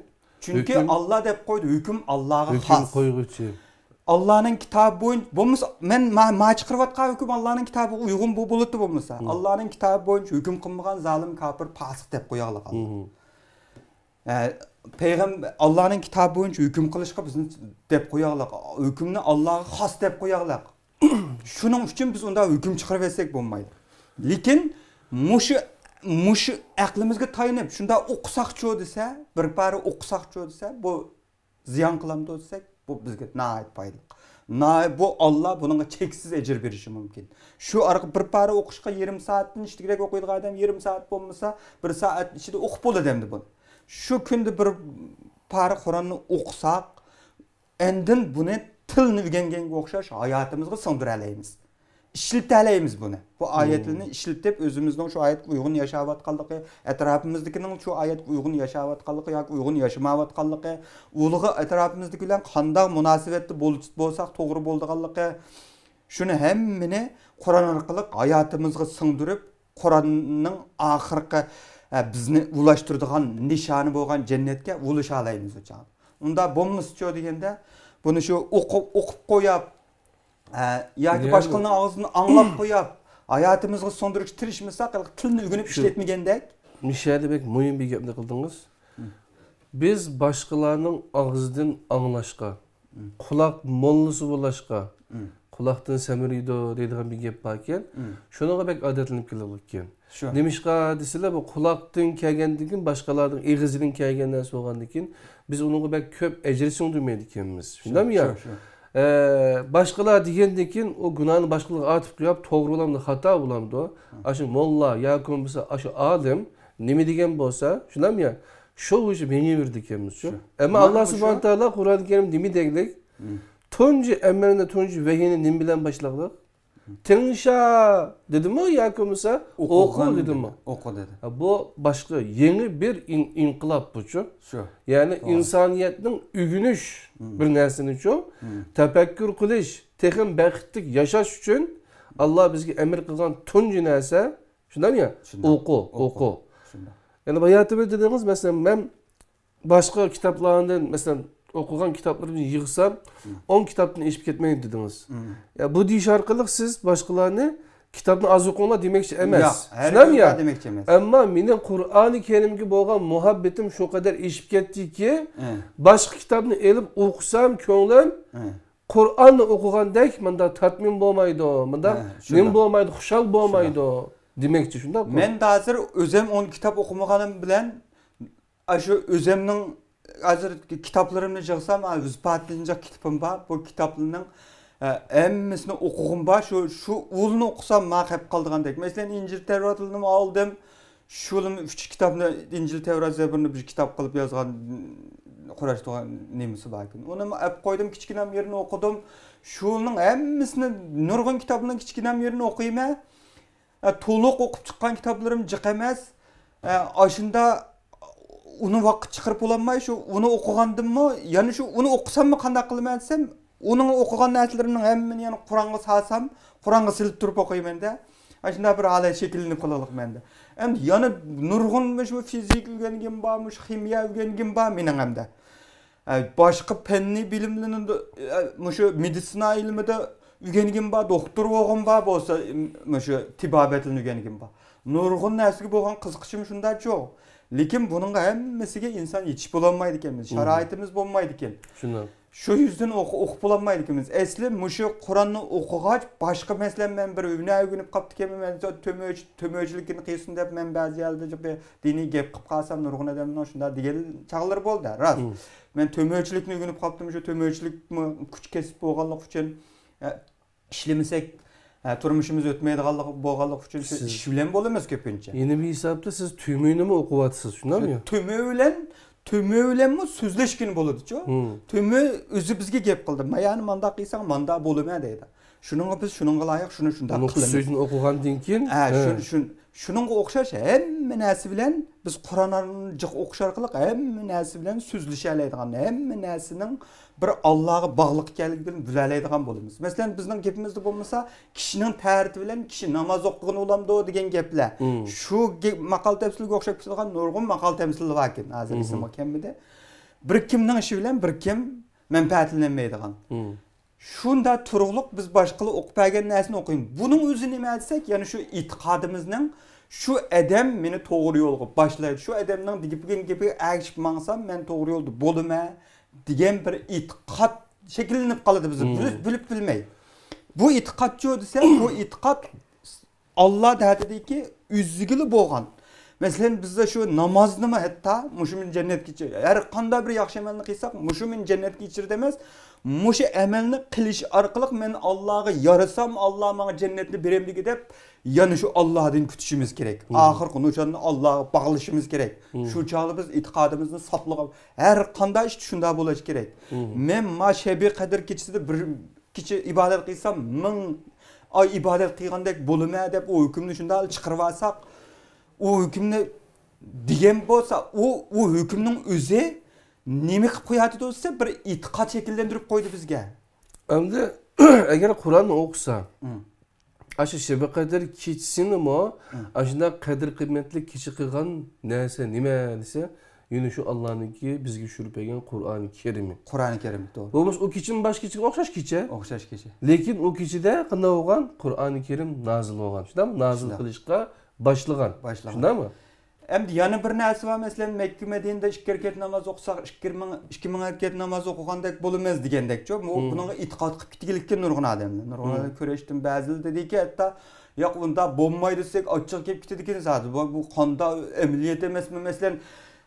چۈنكى ھۆكۈم، ئاللا دەپ قويدى، ھۆكۈم ئاللاغا ھۆكۈم خاس. قويغۇچى. ئاللانىڭ كىتابى بويىچە، بولمىسا، مەن ما-، ما چىقىرىۋاتقان ھۆكۈم ئاللانىڭ كىتابىغا ئۇيغۇن بو-، بولىدۇ بولمىسا. مم. ئاللانىڭ كىتابى بويىچە ھۆكۈم قىلمىغان زالىم، كاپىر، پاسىق دەپ قوياغلىق ئاللا. مم. ئە، پەيغەم-، ئاللانىڭ كىتابى بويىچە ھۆكۈم قىلىشقا بىزنى دەپ قوياغلىق. ھۆكۈمنى ئاللاغا خاس دەپ قوياغلىق. شۇنىڭ ئۈچۈن بىز ئۇنداق ھۆكۈم چىقىرىۋەتسەك بولمايدۇ. لېكىن مۇشۇ، مۇشۇ ئەقلىمىزگە تايىنىپ شۇنداق ئوقۇساقچۇ دېسە، بىر پارە ئوقۇساقچۇ دېسە، بۇ زىيان قىلامدۇ دېسەك، بۇ بىزگە ناھايىتى پايدىلىق. ناھاي-، بۇ ئاللا بۇنىڭغا چەكسىز ئەجىر بېرىشى مۇمكىن. شۇ ئارقا بىر پارە ئوقۇشقا يېرىم سائەتتىن ئىشتىكرەك ئوقۇيدىغان ئادەم يېرىم سائەت بولمىسا، بىر سائەت ئىچىدە ئوقۇپ بولىدۇ ئەمدى بۇنى. شۇ كۈندە بىر پارە قۇرئاننى ئوقۇساق، ئاندىن بۇنى تىلنى ئۆگەنگەنگە ئوخشاش ھاياتىمىزغا سىڭدۈرەلەيمىز. ئىشلىتەلەيمىز بۇنى. بۇ ئايەتلەرنى ئىشلىتىپ، ئۆزىمىزنىڭ شۇ ئايەتكە ئۇيغۇن ياشاۋاتقانلىقى، ئەتراپىمىزدىكىنىڭ شۇ ئايەتكە ئۇيغۇن ياشاۋاتقانلىقى ياكى ئۇيغۇن ياشىمايۋاتقانلىقى، ئۇلىغا ئەتراپىمىزدىكى بىلەن قانداق مۇناسىۋەتتە بول-، بولساق توغرا بولىدىغانلىقى، شۇنى ھەممىنى قۇرئان ئارقىلىق ھاياتىمىزغا سىڭدۈرۈپ، قۇرئاننىڭ ئاخىرقى، ئە، بىزنى ئۇلاشتۇرىدىغان نىشانى بولغان جەننەتكە ئۇلىشالايمىز ئۇ چاغدا. ئۇنداق بولمىسىچۇ دېگەندە، بۇنى شۇ ئوقۇپ، ئوقۇپ قوياپ، ئە، ياكى يەنى باشقىلارنىڭ ئاغزىدىن ئاڭلاپ قوياپ، ھاياتىمىزغا سىڭدۈرۈشكە تىرىشمىساق، ھېلىقى تىلنى ئۆگىنىپ شۇ ئىشلەتمىگەندەك. مىشەدە بەك مۇھىم بىر گەپنى قىلدىڭىز. مم. بىز باشقىلارنىڭ ئاغزىدىن ئاڭلاشقا، مم، قۇلاق موللىسى بولۇشقا، مم، قۇلاقتىن سەمرىيدۇ دەيدىغان بىر گەپ باركەن. مم. شۇنىڭغا بەك ئادەتلىنىپ كېلىدىكەن. شۇ. نېمىشقا دېسىلە، بۇ قۇلاقتىن كەلگەندىن كېيىن، باشقىلاردىن ئېغىزىدىن كەلگەن نەرسە بولغاندىن كېيىن، بىز ئۇنىڭغا بەك كۆپ ئەجىر سىڭدۈرمەيدىكەنمىز. شۇ، شۇنداقمۇ يا؟ شۇ، شۇ. ئە، باشقىلار دېگەندىن كېيىن، ئۇ گۇناھنى باشقىلارغا ئارتىپ قويۇپ، توغرا بولامدۇ، خاتا بولامدۇ؟ ھە. ئاشۇ موللا ياكى بولمىسا ئاشۇ ئالىم نېمە دېگەن بولسا، شۇنداقمۇ يا؟ شۇ بويىچە مېڭىۋېرىدىكەنمىز شۇ. شۇ. ئەمما مانا ئاللا سۇبھانەھۇ ۋە تائالا قۇرئان كەرىمدە نېمە دەيدىلىك؟ مم. تۇنجى ئەمەلنى، تۇنجى ۋەھىينى نېمە بىلەن باشلاقلىق؟ تىڭشا دېدىمۇ ياكى بولمىسا ئوقۇ دېدىمۇ؟ ئوقۇ دېدى. ھە، بۇ باشقا يېڭى بىر ئىن-، ئىنقىلاب بۇچۇ. شۇ. يەنى توغرا. ئىنسانىيەتنىڭ ئۆگىنىش، مم، بىر نەرسىنىچۇ، مم، تەپەككۇر قىلىش، تېخىمۇ بەختلىك ياشاش ئۈچۈن ئاللا بىزگە ئەمر قىلغان تۇنجى نەرسە، شۇنداقمۇ يا؟ شۇنداق. ئوقۇ، ئوقۇ، ئوقۇ. شۇنداق. يەنى باياتىمىز دېدىڭىز، مەسىلەن، مەن باشقا كىتابلاردىن، مەسىلەن، ئوقۇغان كىتابلىرىمنى يىغسام، مم، ئون كىتابتىن ئېشىپ كەتمەيدۇ دېدىڭىز. مم. يا، بۇ دېيىش ئارقىلىق سىز باشقىلارنى كىتابنى ئاز ئوقۇڭلار دېمەكچى ئەمەس. ياق، ھەرگىز شۇنداقمۇ يا؟ ئۇنداق دېمەكچى ئەمەس. ئەمما مېنىڭ قۇرئانى كەرىمگە بولغان مۇھەببىتىم شۇ قەدەر ئېشىپ كەتتىكى، ھە، باشقا كىتابنى ئېلىپ ئوقۇسام، كۆڭلۈم، ھە، قۇرئاننى ئوقۇغاندەك مۇنداق تاتمىن بولمايدۇ، مۇنداق، ھە، نېمە شۇنداق، بولمايدۇ، خۇشال بولمايدۇ دېمەكچى، شۇنداقمۇ؟ مەن ھازىر ئۆزۈم ئون كىتاب ئوقۇمىغىنىم بىلەن، ئاشۇ ئۆزۈمنىڭ ھازىر كىتابلىرىمنى يىغسام، ھە، يۈز پاتىنچە كىتابىم بار. بۇ كىتابلارنىڭ، ھە، ھەممىسىنى ئوقۇغۇم بار. شۇ، شۇ ئۇلنى ئوقۇسام، ماڭا قېلىپ قالىدىغاندەك. مەسىلەن، ئىنجىل تەۋراتنىمۇ ئالدىم. شۇلىمۇ ئۈچ كىتابنى، ئىنجىل، تەۋرات، زەبۇرنى بىر كىتاب قىلىپ يازغان قۇراشتۇرغان نېمىسى باركەن. ئۇنىمۇ ئەپ قويدۇم، كىچىككىنەم يېرىنى ئوقۇدۇم. شۇنىڭ ھەممىسىنى، نۇرغۇن كىتابنىڭ كىچىككىنەم يېرىنى ئوقۇيمەن. ئە، تولۇق ئوقۇپ چىققان كىتابلىرىم جىق ئەمەس. ئە، ئاشۇندا ئۇنى ۋاقىت چىقىرىپ بولالماي، شۇ ئۇنى ئوقۇغاندىممۇ، يەنە شۇ ئۇنى ئوقۇساممۇ قانداق قىلىمەن دېسەم، ئۇنىڭ ئوقۇغان نەرسىلىرىمنىڭ ھەممىنى يەنە قۇرئانغا سالسام، قۇرئانغا سېلىپ تۇرۇپ ئوقۇيمەن-دە. ئاشۇنداق بىر ھالەت شەكىللىنىپ قالغانلىق مەندە. ئەمدى يەنە نۇرغۇن مۇشۇ فىزىكا ئۆگەنگىنىم بار، مۇشۇ خىمىيە ئۆگەنگىنىم بار مېنىڭ ئەمدى. ئە، باشقا پەننىي بىلىملىرىنى، ئە، مۇشۇ مېدىتسىنا ئىلمىدا ئۆگەنگىنىم بار، دوختۇر بولغىنىم بار، بولسا، مۇشۇ تېبابەتلىرىنى ئۆگەنگىنىم بار. نۇرغۇن نەرسىگە بولغان قىزىقىشىم شۇنداقچۇ. لېكىن بۇنىڭغا ھەممىسىگە ئىنسان يېتىشىپ بولالمايدىكەنمىز، شارائىتىمىز بولمايدىكەن. شۇنداق. شۇ يۈزدىن ئوقۇ-، ئوقۇپ بولالمايدىكەنمىز. ئەسلى مۇشۇ قۇرئاننى ئوقۇغاچ، باشقا، مەسىلەن، مەن بىر ھۈنەر ئۆگىنىپ قاپتىكەنمەن، مەن تۆمۈر-، تۆمۈرچىلىكىنى قىلسۇن دەپ، مەن بەزى يەردە بىر دىنىي گەپ قىلىپ قالسام، نۇرغۇن ئادەمنىڭ شۇنداق دېگەن چاغلىرى بولدى، راست. مەن تۆمۈرچىلىكنى ئۆگىنىپ قاپتىمەن، شۇ تۆمۈرچىلىكمۇ كۈچ كەسىپ بولغانلىقى ئۈچۈن، ئە، ئىشلىمىسەك، ئە، تۇرمۇشىمىز ئۆتمەيدىغانلىقى، بولغانلىقى ئۈچۈن شۇ ئىش بىلەن بولىمىز كۆپىنچە. يەنە بىر ھېسابتا سىز تۆمۈرنىمۇ ئوقۇۋاتىسىز، شۇنداقمۇ؟ تۆمۈر بىلەن، تۆمۈر بىلەنمۇ سۆزلەشكىلى بولىدۇچۇ. تۆمۈر ئۆزى بىزگە گەپ قىلدى. مايانى مانداق قىلساڭ، مانداق بولىمەن دەيدۇ. شۇنىڭغا بىز شۇنىڭغا لايىق، شۇنى شۇنداق قىلىمىز. سۆزىنى ئوقۇغاندىن كېيىن، ھە، شۇ-، شۇ-، شۇنىڭغا ئوخشاش ھەممە نەرسە بىلەن بىز قۇرئان جىق ئوقۇش ئارقىلىق ھەممە نەرسە بىلەن سۆزلىشەلەيدىغان، ھەممە نەرسىنىڭ بىر ئاللاغا باغلىق ئىكەنلىكىنى بىلەلەيدىغان بولىمىز. مەسىلەن، بىزنىڭ گېپىمىزدە بولمىسا، كىشىنىڭ تەرىتى بىلەن كىشى ناماز ئوقۇغىنى بولامدۇ دېگەن گەپلەر. شۇ گە-، ماقال تەمسىلگە ئوخشاپ كېتىدىغان نۇرغۇن ماقال تەمسىل باركەن، ھازىر ئېسىمگە كەلمىدى. بىر كىمنىڭ ئىشى بىلەن بىر كىم مەنپەئەتلىنەلمەيدىغان. شۇنداق تۇرۇقلۇق بىز باشقىلار ئوقۇپ بەرگەن نەرسىنى ئوقۇيمىز. بۇنىڭ ئۆزى نېمە دېسەك، يەنى شۇ ئېتىقادىمىزنىڭ، شۇ ئادەم مېنى توغرا يولغا باشلايدۇ، شۇ ئادەمنىڭ دېگەن گېپىگە ئەگىشىپ ماڭسام، مەن توغرا يولدا بولىمەن دېگەن بىر ئېتىقاد شەكىللىنىپ قالىدۇ بىزدە، بىلىپ، بىلىپ بىلمەي. بۇ ئېتىقادچۇ دېسەك، بۇ ئېتىقاد ئاللا دەتىدىكى ئۆزىگىلا بولغان. مەسىلەن، بىزدە شۇ نامازنىمۇ ھەتتا مۇشۇ مېنى جەننەتكە ئىچىرىدۇ. ھەر قانداق بىر ياخشى ئەمەلنى قىلساق، مۇشۇ مېنى جەننەتكە ئىچىرىدۇ ئەمەس، مۇشۇ ئەمەلنى قىلىش ئارقىلىق مەن ئاللاغا يارىسام، ئاللا ماڭا جەننەتنى بېرەمدىكى دەپ، يەنە شۇ ئاللادىن كۈتۈشىمىز كېرەك. ئاخىرقى نىشاننى ئاللاغا باغلىشىمىز كېرەك. شۇ چاغدا بىز ئېتىقادىمىزنى ساپلىغان، ھەر قانداق ئىشتا شۇنداق بولۇشى كېرەك. مەن ما شەبى قەدىر كېچىسىدە بىر كېچە ئىبادەت قىلسام، مىڭ ئاي ئىبادەت قىلغاندەك بولىمەن دەپ، ئۇ ھۆكۈمنى شۇنداق چىقىرىۋالساق، ئۇ ھۆكۈمنى دېگەن بولسا، ئۇ، ئۇ ھۆكۈمنىڭ ئۆزى نېمە قىلىپ قوياتىدۇ دېسە، بىر ئېتىقاد شەكىللەندۈرۈپ قويدى بىزگە. ئەمدى ئەگەر قۇرئاننى ئوقۇسا، ئاشۇ شەبە قەدىر كېچىسىنىمۇ، ئاشۇنداق قەدىر قىممەتلىك كېچە قىلغان نەرسە نېمە دېسە، يەنە شۇ ئاللانىڭكى بىزگە چۈشۈرۈپ بەرگەن قۇرئانى كەرىمى. قۇرئانى كەرىم، توغرا. بولمىسا ئۇ كېچىمۇ باشقا كېچىگە ئوخشاش كېچە. ئوخشاش كېچە. لېكىن ئۇ كېچىدە قانداق بولغان؟ قۇرئانى كەرىم نازىل بولغان. شۇنداقمۇ؟ نازىل قىلىشقا باشلىغان. باشلىغان. شۇنداقمۇ؟ ئەمدى يەنە بىر نەرسە بار، مەسىلەن، مەككە مەدىنىدە ئىككى رەكەت ناماز ئوقۇساق، ئىككى مىڭ، ئىككى مىڭ رەكەت ناماز ئوقۇغاندەك بولىمىز دېگەندەكچۇ. بۇ، بۇنىڭغا ئېتىقاد قىلىپ كېتىدىكەن نۇرغۇن ئادەملەر. نۇرغۇن ئادەم كۆرۈشتۈم، بەزىلىرى دېدىكى، ھەتتا، ياق، ئۇنداق بولمايدۇ دېسەك، ئاچچىقى كېلىپ كېتىدىكەن زادى. بۇ، بۇ قانداق ئەمەلىيەت ئەمەسمۇ؟ مەسىلەن،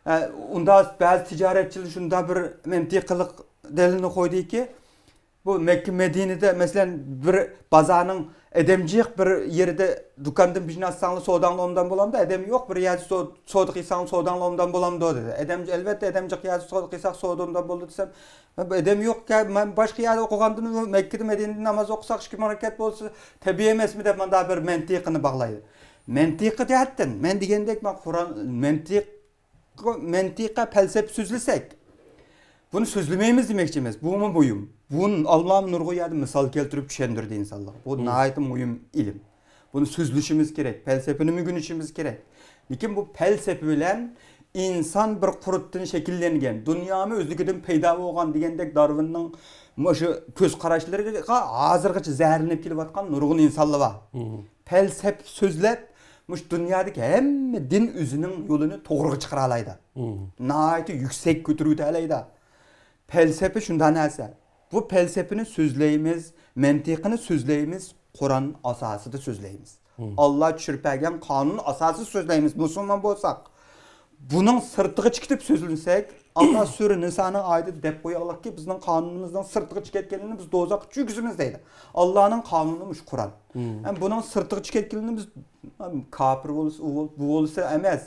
ئە، ئۇنداق بەزى تىجارەتچىلەر شۇنداق بىر مەنتىقىلىق دەلىلنى قويدىكى، بۇ مەككە مەدىنىدە، مەسىلەن، بىر بازارنىڭ ئادەم جىق بىر يېرىدە دۇكاندىن بىر نەرسە ئالساڭلار، سوداڭلار ئوبدان بولامدۇ؟ ئادەم يوق، بىر يەردە سو-، سودا قىلساڭلار، سوداڭلار ئوبدان بولامدۇ؟ دېدى. ئادەم، ئەلۋەتتە، ئادەم جىق يەردە سودا قىلساق، سودا ئوبدان بولىدۇ دېسەم، ئادەم يوق، مەن باشقا يەردە ئوقۇغاندىمۇ، مەككىدە، مەدىنىدە ناماز ئوقۇساق، ئىككى مىڭ رەكەت بولسا تەبىئىي ئەمەسمۇ دەپ، مانا بىر مەنتىقىنى باغلايدۇ. مەنتىقى جەھەتتىن، مەن دېگەندەك، مانا قۇرئان، مەنتىق مەنتىقە، پەلسەپە سۆزلىسەك، بۇنى سۆزلىمەيمىز دېمەكچى ئەمەس. بۇمۇ مۇھىم. بۇنى ئاللامۇ نۇرغۇن يەردە مىسال كەلتۈرۈپ چۈشەندۈردى ئىنسانلارغا. بۇ ناھايىتى مۇھىم ئىلىم. بۇنى سۆزلىشىمىز كېرەك، پەلسەپىنىمۇ ئۆگىنىشىمىز كېرەك. لېكىن بۇ پەلسەپە بىلەن ئىنسان بىر قۇرتتىن شەكىللەنگەن، دۇنيامۇ ئۆزلۈكىدىن پەيدا بولغان دېگەندەك دارۋىننىڭ مۇشۇ كۆز قاراشلىرىغا ھازىرغىچە زەھەرلىنىپ كېلىۋاتقان نۇرغۇن ئىنسانلار بار. پەلسەپە سۆزلەپ، مۇشۇ دۇنيادىكى ھەممە دىن ئۆزىنىڭ يولىنى توغرىغا چىقىرالايدۇ. ناھايىتى يۈكسەك كۆتۈرۈۋېتەلەيدۇ. پەلسەپە شۇنداق نەرسە. بۇ پەلسەپىنى سۆزلەيمىز، مەنتىقىنى سۆزلەيمىز، قۇرئان ئاساسىدا سۆزلەيمىز. ئاللا چۈشۈرۈپ بەرگەن قانۇن ئاساسىدا سۆزلەيمىز، مۇسۇلمان بولساق. بۇنىڭ سىرتىغا چىقىپ سۆزلىسەك، ئاللا سۈرە نىسانىڭ ئايىتىدە دەپ قويغانلىقكى، بىزنىڭ قانۇنىمىزنىڭ سىرتىغا چىقىۋەتكەنلىرىنى بىز دوزاخقا چۈشۈرگۈزىمىز دەيدۇ. ئاللانىڭ قانۇنى مۇشۇ قۇرئان. ھەم بۇنىڭ سىرتىغا چىقىۋەتكەنلىرىنى بىز، ھەم كاپىر بولسا، ئۇ بول-، بۇ بولسا ئەمەس.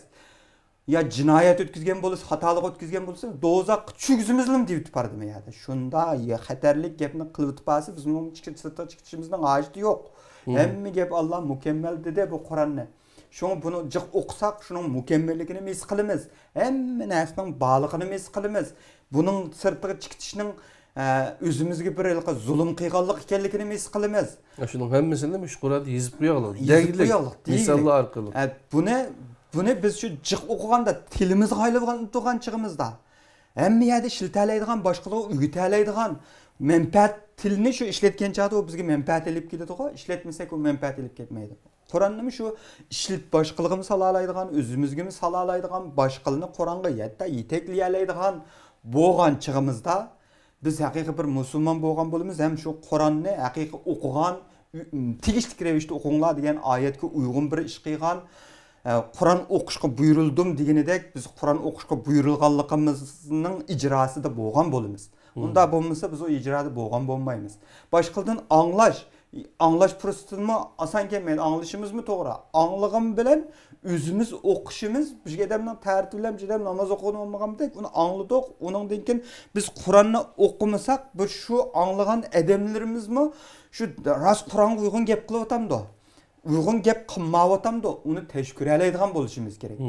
يا جىنايەت ئۆتكۈزگەن بولسا، خاتالىق ئۆتكۈزگەن بولسا، دوزاخقا چۈشۈرگۈزىمىزلىم دېيىۋېتىپ باردىم يەردە. شۇنداق يە-، خەتەرلىك گەپنى قىلىۋېتىپ بارسا، بىز بۇنىڭ چىقىش-، سىرتىغا چىقىشىمىزنىڭ ھاجىتى يوق. ھەممە گەپ ئاللا مۇكەممەل دېدى بۇ قۇرئاننى. شۇڭا بۇنى جىق ئوقۇساق، شۇنىڭ مۇكەممەللىكىنى ھېس قىلىمىز. ھەممە نەرسىنىڭ بارلىقىنى ھېس قىلىمىز. بۇنىڭ سىرتىغا چىقىۋېتىشنىڭ، ئە، ئۆزىمىزگە بىر ھېلىقى زۇلۇم قىلغانلىق ئىكەنلىكىنى ھېس قىلىمىز. شۇنىڭ ھەممىسىنى مۇشۇ قۇرئاندا يېزىپ قويغانلىق، يېزىپ دەگىلىك، قويغانلىق، دېگىلىك. مىساللار ئارقىلىق. ئە، بۇنى، بۇنى بىز شۇ جىق ئوقۇغاندا، تىلىمىزغا ئايلىنىپ تۇرغان چېغىمىزدا، ھەممە يەردە ئىشلىتەلەيدىغان، باشقىلارغا ئۆگىتەلەيدىغان مەنپەئەت تىلنى شۇ ئىشلەتكەن چاغدا ئۇ بىزگە مەنپەئەت ئېلىپ كېلىدىغۇ، ئىشلەتمىسەك ئۇ مەنپەئەت ئېلىپ كەتمەيدۇ. قۇرئاننىمۇ شۇ ئىشلىتىپ باشقىلىغىمۇ سالالايدىغان، ئۆزىمىزگىمۇ سالالايدىغان، باشقىلىنى قۇرئانغا ھەتتا يېتەكلىيەلەيدىغان بولغان چېغىمىزدا، بىز ھەقىقىي بىر مۇسۇلمان بولغان بولىمىز ھەم شۇ قۇرئاننى ھەقىقىي ئوقۇغان، تېگىشلىك رەۋىشتە ئوقۇڭلار دېگەن ئايەتكە ئۇيغۇن بىر ئىش قىلغان، ئە، قۇرئان ئوقۇشقا بۇيرۇلدۇم دېگىنىدەك، بىز قۇرئان ئوقۇشقا بۇيرۇلغانلىقىمىزنىڭ ئىجراسىدا بولغان بولىمىز. ئۇنداق بولمىسا، بىز ئۇ ئىجرادا بولغان بولمايمىز. باشقىدىن ئاڭلاش، ئاڭلاش پۇرسىتىمۇ ئاسان كەلمەيدۇ. ئاڭلىشىمىزمۇ توغرا. ئاڭلىغان بىلەن ئۆزىمىز ئوقۇشىمىز، بىر ئادەمنىڭ تەرىتى بىلەن بىر ئادەم ناماز ئوقۇغىنى بولمىغاندەك، ئۇنى ئاڭلىدۇق. ئۇنىڭدىن كېيىن بىز قۇرئاننى ئوقۇمىساق، بىر شۇ ئاڭلىغان ئادەملىرىمىزمۇ شۇ راست قۇرئانغا ئۇيغۇن گەپ قىلىۋاتامدۇ؟ ئۇيغۇن گەپ قىلمايۋاتامدۇ؟ ئۇنى تەشكۈرەلەيدىغان بولۇشىمىز كېرەك.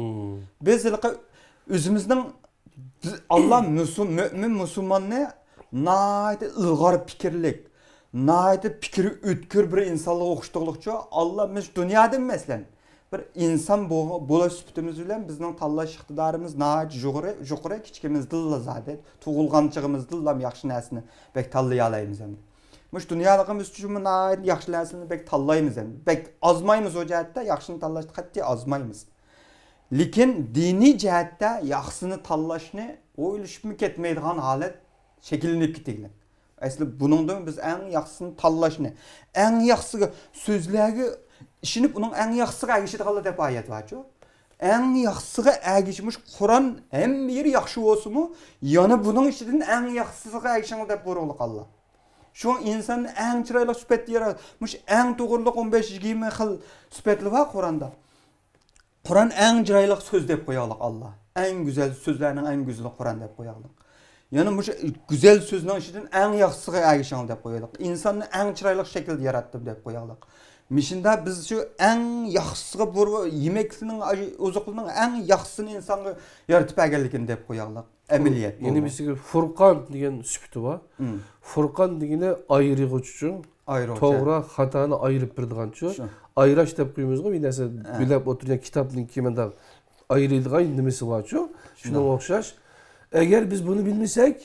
بىز ھېلىقى ئۆزىمىزنىڭ، بىز، ئاللا مۇسۇل-، مۆمىن مۇسۇلماننى ناھايىتى ئىلغار پىكىرلىك، ناھايىتى پىكرى ئۆتكۈر بىر ئىنسانلىققا ئوخشىتىغلىقچۇ. ئاللا مۇشۇ دۇنيادىن، مەسىلەن، بىر ئىنسان بو-، بولۇش سۈپىتىمىز بىلەن بىزنىڭ تاللاش ئىقتىدارىمىز ناھايىتى يۇقىرى، يۇقىرى. كىچىكىمىزدىنلا زادى، تۇغۇلغان چېغىمىزدىنلا ياخشى نەرسىنى بەك تاللىيالايمىز ئەمدى. مۇشۇ دۇنيالىقىمىز ئۈچۈنمۇ ناھايىتى ياخشى نەرسىنى بەك تاللايمىز ئەمدى. بەك ئازمايمىز ئۇ جەھەتتە، ياخشىنى تاللاشتا قەتئىي ئازمايمىز. لېكىن دىنىي جەھەتتە ياخشىسىنى تاللاشنى ئويلىشىپمۇ كەتمەيدىغان ھالەت شەكىللىنىپ كېتىدىكەن. ئەسلى بۇنىڭدىن بىز ئەڭ ياخشىسىنى تاللاشنى، ئەڭ ياخشىسىغا، سۆزلەرگە ئىشىنىپ، ئۇنىڭ ئەڭ ياخشىسىغا ئەگىشىدىغانلار دەپ ئايەت بارچۇ. ئەڭ ياخشىسىغا ئەگىشىمىش، قۇرئان ھەممە يېرى ياخشى بولسىمۇ، يەنە بۇنىڭ ئىچىدىن ئەڭ ياخشىسىغا ئەگىشىڭلار دەپ بۇيرۇقلۇق ئاللا. شۇڭا ئىنساننى ئەڭ چىرايلىق سۈپەتتە يارا-، مۇشۇ ئەڭ توغرىلىق ئون بەش يىگىرمە خىل سۈپەتلەر بار قۇرئاندا. قۇرئان ئەڭ چىرايلىق سۆز دەپ قويايلىق ئاللا. ئەڭ گۈزەل سۆزلەرنىڭ ئەڭ گۈزىلى قۇرئان دەپ قويايلىق. يەنە مۇشۇ گۈزەل سۆزنىڭ ئىچىدىن ئەڭ ياخشىسىغا ئەگىشىڭ دەپ قويايلىق. ئىنساننى ئەڭ چىرايلىق شەكىلدە ياراتتىم دەپ قويايلىق. مۇشۇندا بىز شۇ ئەڭ ياخشىسىغا بۇر-، يېمەكلىكنىڭ، ئوزۇقلۇقنىڭ ئەڭ ياخشىسىنى ئىنسانغا يارىتىپ بەرگەنلىكىنى دەپ قويايلىق. ئەمەلىيەت يەنە بولماس. بىرسىگە فۇرقان دېگەن سۈپىتى بار. مم. فۇرقان دېگىنى ئايرىغۇچىچۇ. ئايرىغۇچى. توغرا، خاتانى ئايرىپ بېرىدىغانچۇ. شۇ. ئايراش دەپ قويىمىزغۇ، بىر نەرسە ھە. بۆلەپ ئولتۇرغان كىتابنىڭكى مۇنداق ئايرىيدىغان نېمىسى بارچۇ. شۇنىڭغا شۇنداق. ئوخشاش. ئەگەر بىز بۇنى بىلمىسەك،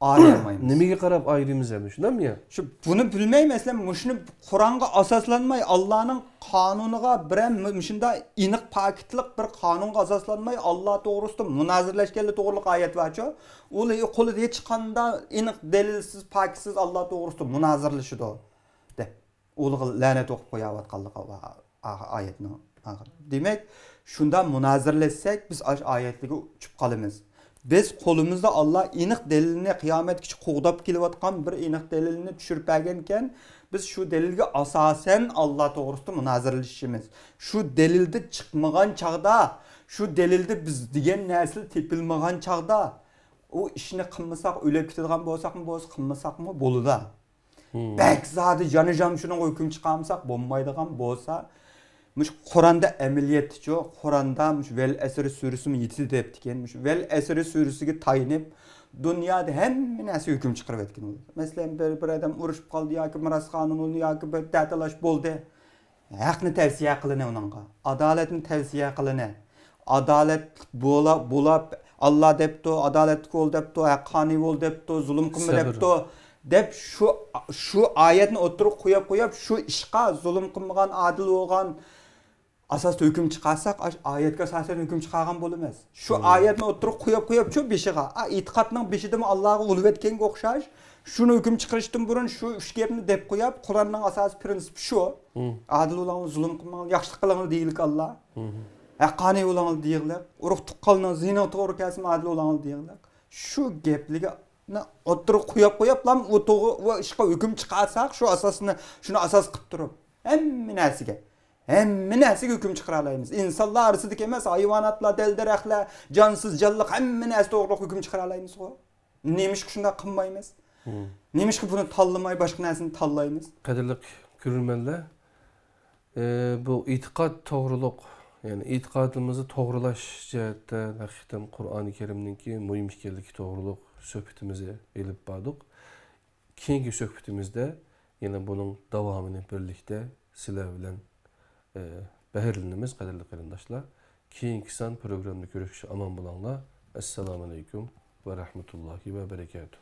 ئايرىيالمايمىز. نېمىگە قاراپ ئايرىيمىز ئەمدى، شۇنداقمۇ يا؟ شۇ، بۇنى بىلمەي، مەسىلەن، مۇشۇنى قۇرئانغا ئاساسلانماي، ئاللانىڭ قانۇنىغا بىرەر مۇ-، مۇشۇنداق ئېنىق پاكىتلىق بىر قانۇنغا ئاساسلانماي، ئاللا توغرىسىدا مۇنازىرىلەشكەنلەر توغرىلىق ئايەت بارچۇ. ئۇلار قولىدا ھېچقانداق ئېنىق دەلىلسىز، پاكىتسىز ئاللا توغرىسىدا مۇنازىرىلىشىدۇ، دەپ. ئۇلارغا لەنەت ئوقۇپ قويۇۋاتقانلىقى بار ئا-، ئايەتنىڭ ئاخىرى. دېمەك، شۇنداق مۇنازىرىلەشسەك، بىز ئاشۇ ئايەتلەرگە ئۇچۇپ قالىمىز. بىز قولىمىزدا ئاللا ئېنىق دەلىلنى، قىيامەتكىچە قوغداپ كېلىۋاتقان بىر ئېنىق دەلىلنى چۈشۈرۈپ بەرگەنكەن، بىز شۇ دەلىلگە ئاساسەن ئاللا توغرىسىدا مۇنازىرىلىشىمىز. شۇ دەلىلدە چىقمىغان چاغدا، شۇ دەلىلدە بىز دېگەن نەرسىلەر تېپىلمىغان چاغدا، ئۇ ئىشنى قىلمىساق، ئۆلۈپ كېتىدىغان بولساقمۇ بولسا، قىلمىساقمۇ بولىدۇ. مم. بەك زادى جانىجان شۇنىڭغا ھۆكۈم چىقارمىساق بولمايدىغان بولسا، مۇشۇ قۇرئاندا ئەمەلىيەتتىچۇ، قۇرئاندا مۇشۇ ۋەل ئەسرى سۈرىسىمۇ يېتىدە دەپتىكەن. مۇشۇ ۋەل ئەسرى سۈرىسىگە تايىنىپ، دۇنيادا ھەممە نەرسە ھۆكۈم چىقىرىۋەتكەن بولىدۇ. مەسىلەن، بىر، بىر ئادەم ئۇرۇشۇپ قالدى ياكى مىراس قانۇن بولدى ياكى بىر دەتالاش بولدى. ھەقنى تەۋسىيە قىلىنى ئۇنىڭغا. ئادالەتنى تەۋسىيە قىلىنى. ئادالەتلىك بولا-، بولاپ، ئاللا دەپتۇ، ئادالەتلىك بول دەپتۇ، ھەققانىي بول دەپتۇ، زۇلۇم قىلما سەبر. دەپتۇ، دەپ شۇ، شۇ ئايەتنى ئوتتۇرىغا قويۇپ، قويۇپ، شۇ ئىشقا زۇلۇم قىلمىغان، ئادىل بولغان ئاساستا ھۆكۈم چىقارساق، ئاش-، ئايەتكە ئاساسەن ھۆكۈم چىقارغان بولىمىز. شۇ مم. ئايەتنى ئوتتۇرىغا قويۇپ، قويۇپچۇ بېشىغا. ئا، ئېتىقادنىڭ بېشىدىمۇ ئاللاغا ئۇلۇۋەتكەنگە ئوخشاش. شۇنى ھۆكۈم چىقىرىشتىن بۇرۇن شۇ ئۈچ گەپنى دەپ قويۇپ، قۇرئاننىڭ ئاساسىي پرىنسىپى شۇ. مم. ئادىل بولۇڭلار، زۇلۇم قىلماڭلار، ياخشىلىق قىلىڭلار دېگىلىك ئاللا. مم. ھەققانىي بولۇڭلار دېگىلىك. ئۇرۇق تۇغقانلىرىڭ زىيىنىڭغا توغرا كەلسىمۇ ئادىل بولۇڭلار دېگىلىك. شۇ گەپلىكنى ئوتتۇرىغا قويۇپ، قويۇپلام ئۇ توغرا، ئۇ ئىشقا ھۆكۈم چىقارساق، شۇ ئاساسنى، شۇنى ئاساس قىلىپ تۇرۇپ، ھەممە نەرسىگە، ھەممە نەرسىگە ھۆكۈم چىقىرالايمىز. ئىنسانلار ئارىسىدىكى ئەمەس، ھايۋاناتلار، دەل-دەرەخلەر، جانسىز جانلىق، ھەممە نەرسە توغرىلىق ھۆكۈم چىقىرالايمىزغۇ؟ نېمىشقا شۇنداق قىلمايمىز؟ مم. نېمىشقا بۇنى تاللىماي، باشقا نەرسىنى تاللايمىز؟ قەدىرلىك كۆرۈرمەنلەر، ئى، بۇ ئېتىقاد توغرۇلۇق، يەنى ئېتىقادىمىزنى توغرىلاش جەھەتتە ھەقىقەتەن قۇرئانى كەرىمنىڭكى مۇھىم ئىكەنلىكى توغرۇلۇق سۆھبىتىمىزنى ئېلىپ باردۇق. كېيىنكى سۆھبىتىمىزدە يەنە بۇنىڭ داۋامىنى بىرلىكتە سىلەر بىلەن، ئى، بەھرىلىنىمىز، قەدىرلىك قېرىنداشلار. كېيىنكى سان پروگراممىدا كۆرۈشكىچە ئامان بولۇڭلار. ئەسسالامۇئەلەيكۇم ۋە رەھمەتۇللاھى ۋە بەرەكاتۇھ.